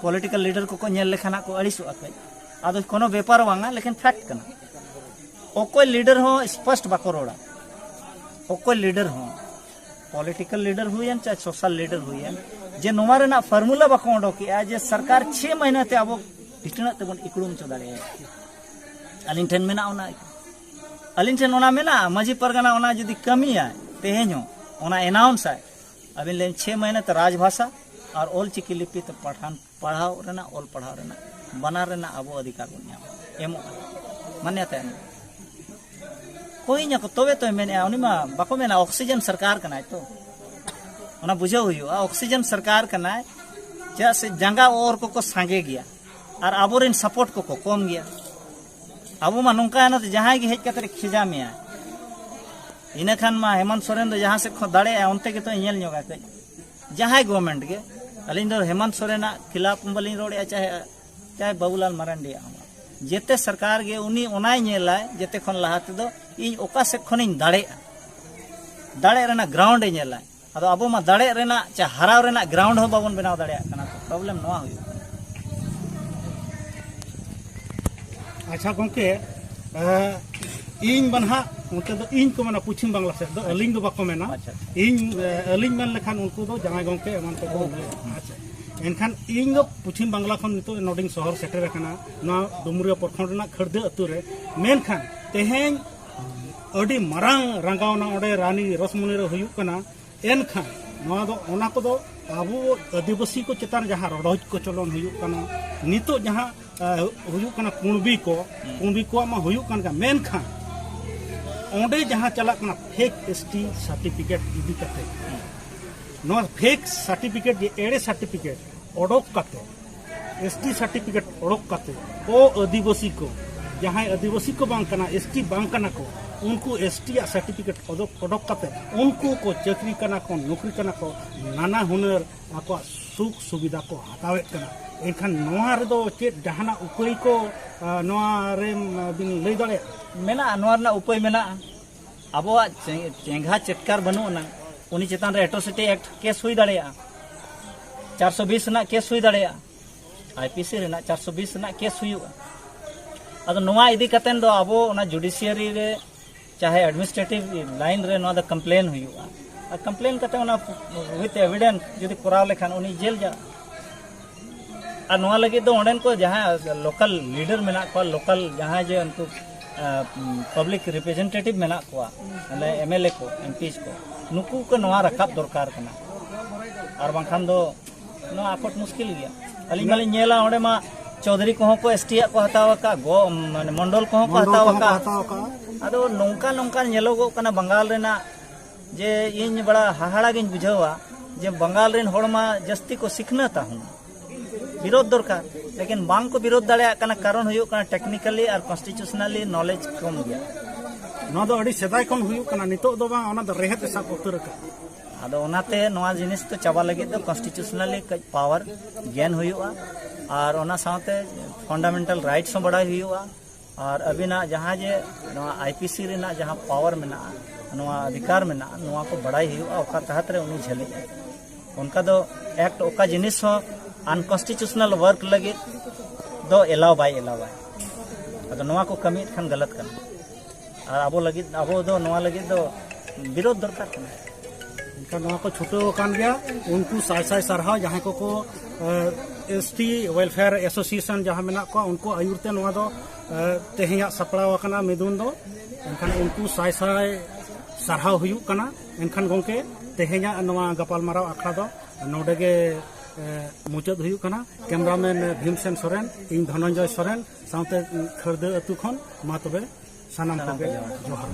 ᱯᱚᱞᱤᱴᱤᱠᱟᱞ ᱞᱤᱰᱟᱨ ᱠᱚᱠᱚ ᱧᱮᱞ ᱞᱮᱠᱷᱟᱱ ᱦᱟᱸᱜ ᱠᱚ ᱟᱹᱲᱤᱥᱚᱜᱼᱟ ᱠᱟᱹᱡ᱾ ᱟᱫᱚ ᱠᱳᱱᱳ ᱵᱮᱯᱟᱨ ᱵᱟᱝᱟ, ᱞᱮᱠᱤᱱ ᱯᱷᱮᱠᱴ ᱠᱟᱱᱟ᱾ ᱚᱠᱚᱭ ᱞᱤᱰᱟᱨ ᱦᱚᱸ ᱥᱯᱚᱥᱴ ᱵᱟᱠᱚ ᱨᱚᱲᱟ᱾ ᱚᱠᱚᱭ ᱞᱤᱰᱟᱨ ᱦᱚᱸ, ᱯᱚᱞᱤᱴᱤᱠᱟᱞ ᱞᱤᱰᱟᱨ ᱦᱩᱭᱮᱱ ᱪᱟᱦᱮ ᱥᱳᱥᱟᱞ ᱞᱤᱰᱟᱨ ᱦᱩᱭᱮᱱ, ᱡᱮ ᱱᱚᱣᱟ ᱨᱮᱱᱟᱜ ᱯᱷᱚᱨᱢᱩᱞᱟ ᱵᱟᱠᱚ ᱚᱰᱚᱠᱮᱜᱼᱟ ᱡᱮ ᱥᱚᱨᱠᱟᱨ ᱪᱷᱮ ᱢᱟᱹᱦᱱᱟᱹ ᱛᱮ ᱟᱵᱚ ᱴᱷᱤᱴᱟᱹᱱᱟᱜ ᱛᱮᱵᱚᱱ ᱤᱠᱲᱩᱢ ᱦᱚᱪᱚ ᱫᱟᱲᱮᱭᱟᱭᱟ᱾ ᱟᱹᱞᱤᱧ ᱴᱷᱮᱱ ᱢᱮᱱᱟᱜᱼᱟ ᱚᱱᱟ᱾ ᱟᱹᱞᱤᱧ ᱴᱷᱮᱱ ᱚᱱᱟ ᱢᱮᱱᱟᱜᱼᱟ, ᱢᱟᱹᱡᱷᱤ ᱯᱟᱨᱜᱟᱱᱟ ᱚᱱᱟ ᱡᱩᱫᱤ ᱠᱟᱹᱢᱤᱭᱟᱭ, ᱛᱮᱦᱮᱧ ᱦᱚᱸ ᱚᱱᱟ ᱮᱱᱟᱣᱩᱱᱥ ᱟᱭ, ᱟᱹᱵᱤᱱ ᱞᱟᱹᱭ ᱪᱷᱮ ᱢᱟᱹᱦᱱᱟᱹ ᱛᱮ ᱨᱟᱡᱽᱵᱷᱟᱥᱟ, ᱟᱨ ᱚᱞ ᱪᱤᱠᱤ ᱞᱤᱯᱤ ᱛᱮ ᱯᱟᱲᱦᱟᱱ ᱯᱟᱲᱦᱟᱣ ᱨᱮᱱᱟᱜ, ᱚᱞ ᱯᱟᱲᱦᱟᱣ ᱨᱮᱱᱟᱜ, ᱵᱟᱱᱟᱨ ᱨᱮᱱᱟᱜ ᱟᱵᱚ ᱚᱫᱷᱤᱠᱟᱨ ᱵᱚᱱ ᱧᱟᱢᱟ, ᱮᱢᱚᱜᱼᱟ, ᱢᱟᱱᱭᱟᱛᱟ ᱮᱢᱚᱜᱼᱟ᱾ ᱠᱚᱭ ᱧᱟᱠᱚ, ᱛᱚᱵᱮ ᱛᱚᱭ ᱢᱮᱱᱮᱜᱼᱟ᱾ ᱩᱱᱤ ᱢᱟ ᱵᱟᱠᱚ ᱢᱮᱱᱟ ᱚᱠᱥᱤᱡᱮᱱ ᱥᱚᱨᱠᱟᱨ ᱠᱟᱱᱟᱭ ᱛᱚ, ᱚᱱᱟ ᱵᱩᱡᱷᱟᱹᱣ ᱦᱩᱭᱩᱜᱼᱟ᱾ ᱚᱠᱥᱤᱡᱮᱱ ᱥᱚᱨᱠᱟᱨ ᱠᱟᱱᱟᱭ, ᱪᱮᱫᱟᱜ ᱥᱮ ᱡᱟᱸᱜᱟ ᱚᱨ ᱠᱚᱠᱚ ᱥᱟᱸᱜᱮ ᱜᱮᱭᱟ ᱟᱨ ᱟᱵᱚᱨᱮᱱ ᱥᱟᱯᱳᱨᱴ ᱠᱚᱠᱚ ᱠᱚᱢ ᱜᱮᱭᱟ᱾ ᱟᱵᱚ ᱢᱟ ᱱᱚᱝᱠᱟᱭᱮᱱᱟ ᱛᱚ, ᱡᱟᱦᱟᱸᱭ ᱜᱮ ᱦᱮᱡ ᱠᱟᱛᱮ ᱠᱷᱮᱡᱟ ᱢᱮᱭᱟ, ᱤᱱᱟᱹ ᱠᱷᱟᱱ ᱢᱟ ᱦᱮᱢᱚᱱᱛ ᱥᱚᱨᱮᱱ ᱫᱚ ᱡᱟᱦᱟᱸ ᱥᱮᱫ ᱠᱷᱚᱱ ᱫᱟᱲᱮᱭᱟᱜᱼᱟ, ᱚᱱᱛᱮ ᱜᱮᱛᱚ ᱧᱮᱞ ᱧᱚᱜᱟ ᱠᱟᱹᱡ᱾ ᱡᱟᱦᱟᱸᱭ ᱜᱚᱵᱷᱚᱨᱱᱢᱮᱱᱴ ᱜᱮ, ᱟᱹᱞᱤᱧ ᱫᱚ ᱦᱮᱢᱚᱱᱛ ᱥᱚᱨᱮᱱᱟᱜ ᱠᱷᱤᱞᱟᱯ ᱵᱟᱹᱞᱤᱧ ᱨᱚᱲᱮᱫᱼᱟ, ᱪᱟᱦᱮ ᱪᱟᱦᱮ ᱵᱟᱵᱩᱞᱟᱞ ᱢᱟᱨᱟᱱᱰᱤᱭᱟᱜ ᱦᱚᱸ᱾ ᱡᱮᱛᱮ ᱥᱚᱨᱠᱟᱨ ᱜᱮ ᱩᱱᱤ ᱚᱱᱟᱭ ᱧᱮᱞᱟᱭ, ᱡᱮᱛᱮ ᱠᱷᱚᱱ ᱞᱟᱦᱟ ᱛᱮᱫᱚ ᱤᱧ ᱚᱠᱟ ᱥᱮᱫ ᱠᱷᱚᱱᱤᱧ ᱫᱟᱲᱮᱭᱟᱜᱼᱟ, ᱫᱟᱲᱮ ᱨᱮᱱᱟᱜ ᱜᱨᱟᱣᱩᱱᱰ ᱮ ᱧᱮᱞᱟᱭ᱾ ᱟᱫᱚ ᱟᱵᱚ ᱢᱟ ᱫᱟᱲᱮ ᱨᱮᱱᱟᱜ ᱪᱮ ᱦᱟᱨᱟᱣ ᱨᱮᱱᱟᱜ ᱜᱨᱟᱣᱩᱱᱰ ᱦᱚᱸ ᱵᱟᱵᱚᱱ ᱵᱮᱱᱟᱣ ᱫᱟᱲᱮᱭᱟᱜ ᱠᱟᱱᱟ, ᱛᱚ ᱯᱨᱚᱵᱞᱮᱢ ᱱᱚᱣᱟ ᱦᱩᱭᱩᱜ ᱠᱟᱱᱟ᱾ ᱟᱪᱪᱷᱟ ᱜᱚᱢᱠᱮ, ᱮ, ᱤᱧ ᱢᱟ ᱱᱟᱦᱟᱜ ᱚᱱᱛᱮ ᱫᱚ ᱤᱧ ᱠᱚ ᱢᱮᱱᱟ, ᱯᱚᱪᱷᱤᱢ ᱵᱟᱝᱞᱟ ᱥᱮᱫ ᱫᱚ ᱟᱹᱞᱤᱧ ᱫᱚ ᱵᱟᱠᱚ ᱢᱮᱱᱟ᱾ ᱟᱪᱪᱷᱟ, ᱟᱪᱪᱷᱟ᱾ ᱤᱧ, ᱮ, ᱟᱹᱞᱤᱧ ᱢᱮᱱ ᱞᱮᱠᱷᱟᱱ ᱩᱱᱠᱩ ᱫᱚ ᱡᱟᱶᱟᱭ ᱜᱚᱢᱠᱮ ᱮᱢᱟᱱ ᱠᱚᱠᱚ ᱞᱟᱹᱭᱟ᱾ ᱟᱪᱪᱷᱟ, ᱮᱱᱠᱷᱟᱱ ᱤᱧ ᱫᱚ ᱯᱚᱪᱷᱤᱢ ᱵᱟᱝᱞᱟ ᱠᱷᱚᱱ ᱱᱤᱛᱚᱜ ᱱᱚᱰᱮᱧ ᱥᱚᱦᱚᱨ ᱥᱮᱴᱮᱨ ᱟᱠᱟᱱᱟ, ᱱᱚᱣᱟ ᱰᱩᱢᱩᱨᱤᱭᱟᱹ ᱯᱨᱚᱠᱷᱚᱸᱰ ᱨᱮᱱᱟᱜ ᱠᱷᱟᱹᱲᱫᱟᱹ ᱟᱹᱛᱩ ᱨᱮ᱾ ᱢᱮᱱᱠᱷᱟᱱ ᱛᱮᱦᱮᱧ ᱟᱹᱰᱤ ᱢᱟᱨᱟᱝ ᱨᱟᱸᱜᱟᱣᱱᱟ ᱚᱸᱰᱮ ᱨᱟᱱᱤ ᱨᱚᱥᱢᱚᱱᱤ ᱨᱮ ᱦᱩᱭᱩᱜ ᱠᱟᱱᱟ᱾ ᱮᱱᱠᱷᱟᱱ ᱱᱚᱣᱟ ᱫᱚ, ᱚᱱᱟ ᱠᱚᱫᱚ ᱟᱵᱚ ᱟᱹᱫᱤᱵᱟᱹᱥᱤ ᱠᱚ ᱪᱮᱛᱟᱱ ᱡᱟᱦᱟᱸ ᱨᱚᱰᱚᱡ ᱠᱚᱪᱚᱞᱚᱱ ᱦᱩᱭᱩᱜ ᱠᱟᱱᱟ, ᱱᱤᱛᱚᱜ ᱡᱟᱦᱟᱸ, ᱟ, ᱦᱩᱭᱩᱜ ᱠᱟᱱᱟ ᱠᱩᱬᱵᱤ ᱠᱚ, ᱠᱩᱬᱵᱤ ᱠᱚᱣᱟᱜ ᱢᱟ ᱦᱩᱭᱩᱜ ᱠᱟᱱ ᱜᱮ, ᱢᱮᱱᱠᱷᱟᱱ ᱚᱸᱰᱮ ᱡᱟᱦᱟᱸ ᱪᱟᱞᱟᱜ ᱠᱟᱱᱟ ᱯᱷᱮᱠ ᱮᱥ ᱴᱤ ᱥᱟᱨᱴᱤᱯᱷᱤᱠᱮᱴ ᱤᱫᱤ ᱠᱟᱛᱮ, ᱱᱚᱣᱟ ᱯᱷᱮᱠ ᱥᱟᱨᱴᱤᱯᱷᱤᱠᱮᱴ ᱡᱮ ᱮᱲᱮ ᱥᱟᱨᱴᱤᱯᱷᱤᱠᱮᱴ ᱚᱰᱚᱠ ᱠᱟᱛᱮ, ᱮᱥ ᱴᱤ ᱥᱟᱨᱴᱤᱯᱷᱤᱠᱮᱴ ᱚᱰᱚᱠ ᱠᱟᱛᱮ, ᱚ ᱟᱹᱫᱤᱵᱟᱹᱥᱤ ᱠᱚ, ᱡᱟᱦᱟᱸᱭ ᱟᱹᱫᱤᱵᱟᱹᱥᱤ ᱠᱚ ᱵᱟᱝ ᱠᱟᱱᱟ, ᱮᱥ ᱴᱤ ᱵᱟᱝ ᱠᱟᱱᱟ ᱠᱚ, ᱩᱱᱠᱩ ᱮᱥ ᱴᱤ ᱟᱜ ᱥᱟᱨᱴᱤᱯᱷᱤᱠᱮᱴ ᱚᱰᱚᱠ, ᱚᱰᱚᱠ ᱠᱟᱛᱮ ᱩᱱᱠᱩ ᱠᱚ ᱪᱟᱹᱠᱨᱤ ᱠᱟᱱᱟ ᱠᱚ, ᱱᱚᱠᱨᱤ ᱠᱟᱱᱟ ᱠᱚ, ᱱᱟᱱᱟ ᱦᱩᱱᱟᱹᱨ ᱟᱠᱚᱣᱟᱜ ᱥᱩᱠ ᱥᱩᱵᱤᱫᱷᱟ ᱠᱚ ᱦᱟᱛᱟᱣᱮᱫ ᱠᱟᱱᱟ᱾ ᱮᱱᱠᱷᱟᱱ ᱱᱚᱣᱟ ᱨᱮᱫᱚ ᱪᱮᱫ ᱡᱟᱦᱟᱱᱟᱜ ᱩᱯᱟᱹᱭ ᱠᱚ, ᱟ, ᱱᱚᱣᱟ ᱨᱮ, ᱟ, ᱵᱤᱱ ᱞᱟᱹᱭ ᱫᱟᱲᱮᱭᱟᱜᱼᱟ? ᱢᱮᱱᱟᱜᱼᱟ, ᱱᱚᱣᱟ ᱨᱮᱱᱟᱜ ᱩᱯᱟᱹᱭ ᱢᱮᱱᱟᱜᱼᱟ᱾ ᱟᱵᱚᱣᱟᱜ ᱪᱮ-, ᱪᱮᱸᱜᱷᱟ ᱪᱮᱴᱠᱟᱨ ᱵᱟᱹᱱᱩᱜ ᱟᱱᱟᱝ, ᱩᱱᱤ ᱪᱮᱛᱟᱱ ᱨᱮ ᱮᱴᱨᱚᱥᱤᱴᱤ ᱮᱠᱴ ᱠᱮᱥ ᱦᱩᱭ ᱫᱟᱲᱮᱭᱟᱜᱼᱟ, ᱪᱟᱨᱥᱚ ᱵᱤᱥ ᱨᱮᱱᱟᱜ ᱠᱮᱥ ᱦᱩᱭ ᱫᱟᱲᱮᱭᱟᱜᱼᱟ, ᱟᱭ ᱯᱤ ᱥᱤ ᱨᱮᱱᱟᱜ ᱪᱟᱨᱥᱚ ᱵᱤᱥ ᱨᱮᱱᱟᱜ ᱠᱮᱥ ᱦᱩᱭᱩᱜᱼᱟ᱾ ᱟᱫᱚ ᱱᱚᱣᱟ ᱤᱫᱤ ᱠᱟᱛᱮ ᱫᱚ ᱟᱵᱚ ᱚᱱᱟ ᱡᱩᱰᱤᱥᱤᱭᱟᱨᱤ ᱨᱮ, ᱪᱟᱦᱮ ᱮᱰᱢᱤᱱᱤᱥᱴᱨᱮᱴᱤᱵᱷ ᱞᱟᱭᱤᱱ ᱨᱮ ᱱᱚᱣᱟ ᱫᱚ ᱠᱚᱢᱯᱞᱮᱱ ᱦᱩᱭᱩᱜᱼᱟ᱾ ᱟᱨ ᱠᱚᱢᱯᱞᱮᱱ ᱠᱟᱛᱮ ᱚᱱᱟ ᱩᱭᱤᱛᱷ ᱮᱵᱤᱰᱮᱱᱥ ᱡᱩᱫᱤ ᱠᱚᱨᱟᱣ ᱞᱮᱠᱷᱟᱱ ᱩᱱᱤ ᱡᱮᱞ ᱪᱟᱞᱟᱜᱼᱟ᱾ ᱟᱨ ᱱᱚᱣᱟ ᱞᱟᱹᱜᱤᱫ ᱫᱚ ᱚᱸᱰᱮᱱ ᱠᱚ ᱡᱟᱦᱟᱸ ᱞᱳᱠᱟᱞ ᱞᱤᱰᱟᱨ ᱢᱮᱱᱟᱜ ᱠᱚᱣᱟ, ᱞᱳᱠᱟᱞ ᱡᱟᱦᱟᱸᱭ ᱡᱮ ᱩᱱᱠᱩ ᱯᱟᱵᱽᱞᱤᱠ ᱨᱤᱯᱨᱮᱡᱮᱱᱴᱮᱴᱤᱵᱷ ᱢᱮᱱᱟᱜ ᱠᱚᱣᱟ, ᱢᱟᱱᱮ ᱮᱢ ᱮᱞ ᱮ ᱠᱚ, ᱮᱢ ᱯᱤ ᱠᱚ, ᱱᱩᱠᱩ ᱠᱚ ᱱᱚᱣᱟ ᱨᱟᱠᱟᱵ ᱫᱚᱨᱠᱟᱨ ᱠᱟᱱᱟ᱾ ᱟᱨ ᱵᱟᱝᱠᱷᱟᱱ ᱫᱚ ᱱᱚᱣᱟ ᱟᱠᱚᱴ ᱢᱩᱥᱠᱤᱞ ᱜᱮᱭᱟ᱾ ᱟᱹᱞᱤᱧ ᱢᱟᱞᱤᱧ ᱧᱮᱞᱟ ᱚᱸᱰᱮ ᱢᱟ ᱪᱳᱫᱷᱩᱨᱤ ᱠᱚᱦᱚᱸ ᱠᱚ ᱮᱥ ᱴᱤ ᱟᱜ ᱠᱚ ᱦᱟᱛᱟᱣ ᱟᱠᱟᱫ, ᱜᱚ ᱢᱟᱱᱮ ᱢᱚᱱᱰᱚᱞ ᱠᱚᱦᱚᱸ ᱠᱚ ᱢᱚᱱᱰᱚᱞ ᱦᱟᱛᱟᱣ ᱠᱚᱦᱚᱸ ᱠᱚ ᱟᱠᱟᱫ᱾ ᱦᱟᱛᱟᱣ ᱟᱠᱟᱫ᱾ ᱟᱫᱚ ᱱᱚᱝᱠᱟ ᱱᱚᱝᱠᱟ ᱧᱮᱞᱚᱜᱚᱜ ᱠᱟᱱᱟ ᱵᱟᱝᱜᱟᱞ ᱨᱮᱱᱟᱜ, ᱡᱮ ᱤᱧ ᱵᱟᱲᱟ ᱦᱟᱦᱟᱲᱟ ᱜᱤᱧ ᱵᱩᱡᱷᱟᱹᱣᱟ ᱡᱮ ᱵᱟᱝᱜᱟᱞ ᱨᱮᱱ ᱦᱚᱲ ᱢᱟ ᱡᱟᱹᱥᱛᱤ ᱠᱚ ᱥᱤᱠᱷᱱᱟᱹᱛᱟ ᱦᱩᱱᱟᱹᱝ, ᱵᱤᱨᱳᱫᱷ ᱫᱚᱨᱠᱟᱨ, ᱞᱮᱠᱤᱱ ᱵᱟᱝ ᱠᱚ ᱵᱤᱨᱳᱫᱷ ᱫᱟᱲᱮᱭᱟᱜ ᱠᱟᱱᱟ᱾ ᱠᱟᱨᱚᱱ ᱦᱩᱭᱩᱜ ᱠᱟᱱᱟ technically ᱟᱨ constitutionally knowledge ᱠᱚᱢ ᱜᱮᱭᱟ᱾ ᱱᱚᱣᱟ ᱫᱚ ᱟᱹᱰᱤ ᱥᱮᱫᱟᱭ ᱠᱷᱚᱱ ᱦᱩᱭᱩᱜ ᱠᱟᱱᱟ, ᱱᱤᱛᱚᱜ ᱫᱚ ᱵᱟᱝ, ᱚᱱᱟ ᱫᱚ ᱨᱮᱦᱮᱫ ᱮ ᱥᱟᱵ ᱩᱛᱟᱹᱨ ᱟᱠᱟᱫ᱾ ᱟᱫᱚ ᱚᱱᱟᱛᱮ ᱱᱚᱣᱟ ᱡᱤᱱᱤᱥ ᱫᱚ ᱪᱟᱵᱟ ᱞᱟᱹᱜᱤᱫ ᱫᱚ constitutionally ᱠᱟᱹᱡ power ᱜᱮᱱ ᱦᱩᱭᱩᱜᱼᱟ, ᱟᱨ ᱚᱱᱟ ᱥᱟᱶᱛᱮ fundamental rights ᱦᱚᱸ ᱵᱟᱲᱟᱭ ᱦᱩᱭᱩᱜᱼᱟ, ᱟᱨ ᱟᱹᱵᱤᱱᱟᱜ ᱡᱟᱦᱟᱸ ᱡᱮ ᱱᱚᱣᱟ ᱟᱭ ᱯᱤ ᱥᱤ ᱨᱮᱱᱟᱜ ᱡᱟᱦᱟᱸ power ᱢᱮᱱᱟᱜᱼᱟ, ᱱᱚᱣᱟ ᱚᱫᱷᱤᱠᱟᱨ ᱢᱮᱱᱟᱜᱼᱟ, ᱱᱚᱣᱟ ᱠᱚ ᱵᱟᱲᱟᱭ ᱦᱩᱭᱩᱜᱼᱟ, ᱚᱠᱟ ᱛᱟᱦᱟᱛ ᱨᱮ ᱩᱱᱤ ᱡᱷᱟᱹᱞᱤᱜᱼᱟ᱾ ᱚᱱᱠᱟ ᱫᱚ act ᱚᱠᱟ ᱡᱤᱱᱤᱥ ᱦᱚᱸ unconstitutional work ᱞᱟᱹᱜᱤᱫ ᱫᱚ allow ᱵᱟᱭ allow ᱟᱭ᱾ ᱟᱫᱚ ᱱᱚᱣᱟ ᱠᱚ ᱠᱟᱹᱢᱤᱭᱮᱫ ᱠᱷᱟᱱ ᱜᱟᱞᱟᱛ ᱠᱟᱱᱟ, ᱟᱨ ᱟᱵᱚ ᱞᱟᱹᱜᱤᱫ, ᱟᱵᱚ ᱫᱚ ᱱᱚᱣᱟ ᱞᱟᱹᱜᱤᱫ ᱫᱚ ᱵᱤᱨᱳᱫᱷ ᱫᱚᱨᱠᱟᱨ ᱠᱟᱱᱟ᱾ ᱮᱱᱠᱷᱟᱱ ᱱᱚᱣᱟ ᱠᱚ ᱪᱷᱩᱴᱟᱹᱣ ᱟᱠᱟᱱ ᱜᱮᱭᱟ᱾ ᱩᱱᱠᱩ ᱥᱟᱭ ᱥᱟᱭ ᱥᱟᱨᱦᱟᱣ, ᱡᱟᱦᱟᱸᱭ ᱠᱚᱠᱚ ᱮᱥ ᱴᱤ welfare association ᱡᱟᱦᱟᱸ ᱢᱮᱱᱟᱜ ᱠᱚᱣᱟ, ᱩᱱᱠᱩ ᱟᱹᱭᱩᱨ ᱛᱮ ᱱᱚᱣᱟ ᱫᱚ ᱮ, ᱛᱮᱦᱮᱧᱟᱜ ᱥᱟᱯᱲᱟᱣ ᱟᱠᱟᱱᱟ ᱢᱤᱫᱩᱱ ᱫᱚ᱾ ᱮᱱᱠᱷᱟᱱ ᱩᱱᱠᱩ ᱥᱟᱭ ᱥᱟᱭ ᱥᱟᱨᱦᱟᱣ ᱦᱩᱭᱩᱜ ᱠᱟᱱᱟ᱾ ᱮᱱᱠᱷᱟᱱ ᱜᱚᱢᱠᱮ, ᱛᱮᱦᱮᱧᱟᱜ ᱱᱚᱣᱟ ᱜᱟᱯᱟᱞᱢᱟᱨᱟᱣ ᱟᱠᱷᱲᱟ ᱫᱚ ᱱᱚᱰᱮ ᱜᱮ ᱮ, ᱢᱩᱪᱟᱹᱫ ᱦᱩᱭᱩᱜ ᱠᱟᱱᱟ᱾ ᱠᱮᱢᱨᱟᱢᱮᱱ ᱵᱷᱤᱢᱥᱮᱱ ᱥᱚᱨᱮᱱ, ᱤᱧ ᱫᱷᱚᱱᱚᱱᱡᱚᱭ ᱥᱚᱨᱮᱱ ᱥᱟᱶᱛᱮ ᱠᱷᱟᱹᱲᱫᱟᱹ ᱟᱹᱛᱩ ᱠᱷᱚᱱ᱾ ᱢᱟ ᱛᱚᱵᱮ ᱥᱟᱱᱟᱢ ᱠᱚᱜᱮ ᱡᱚᱦᱟᱨ᱾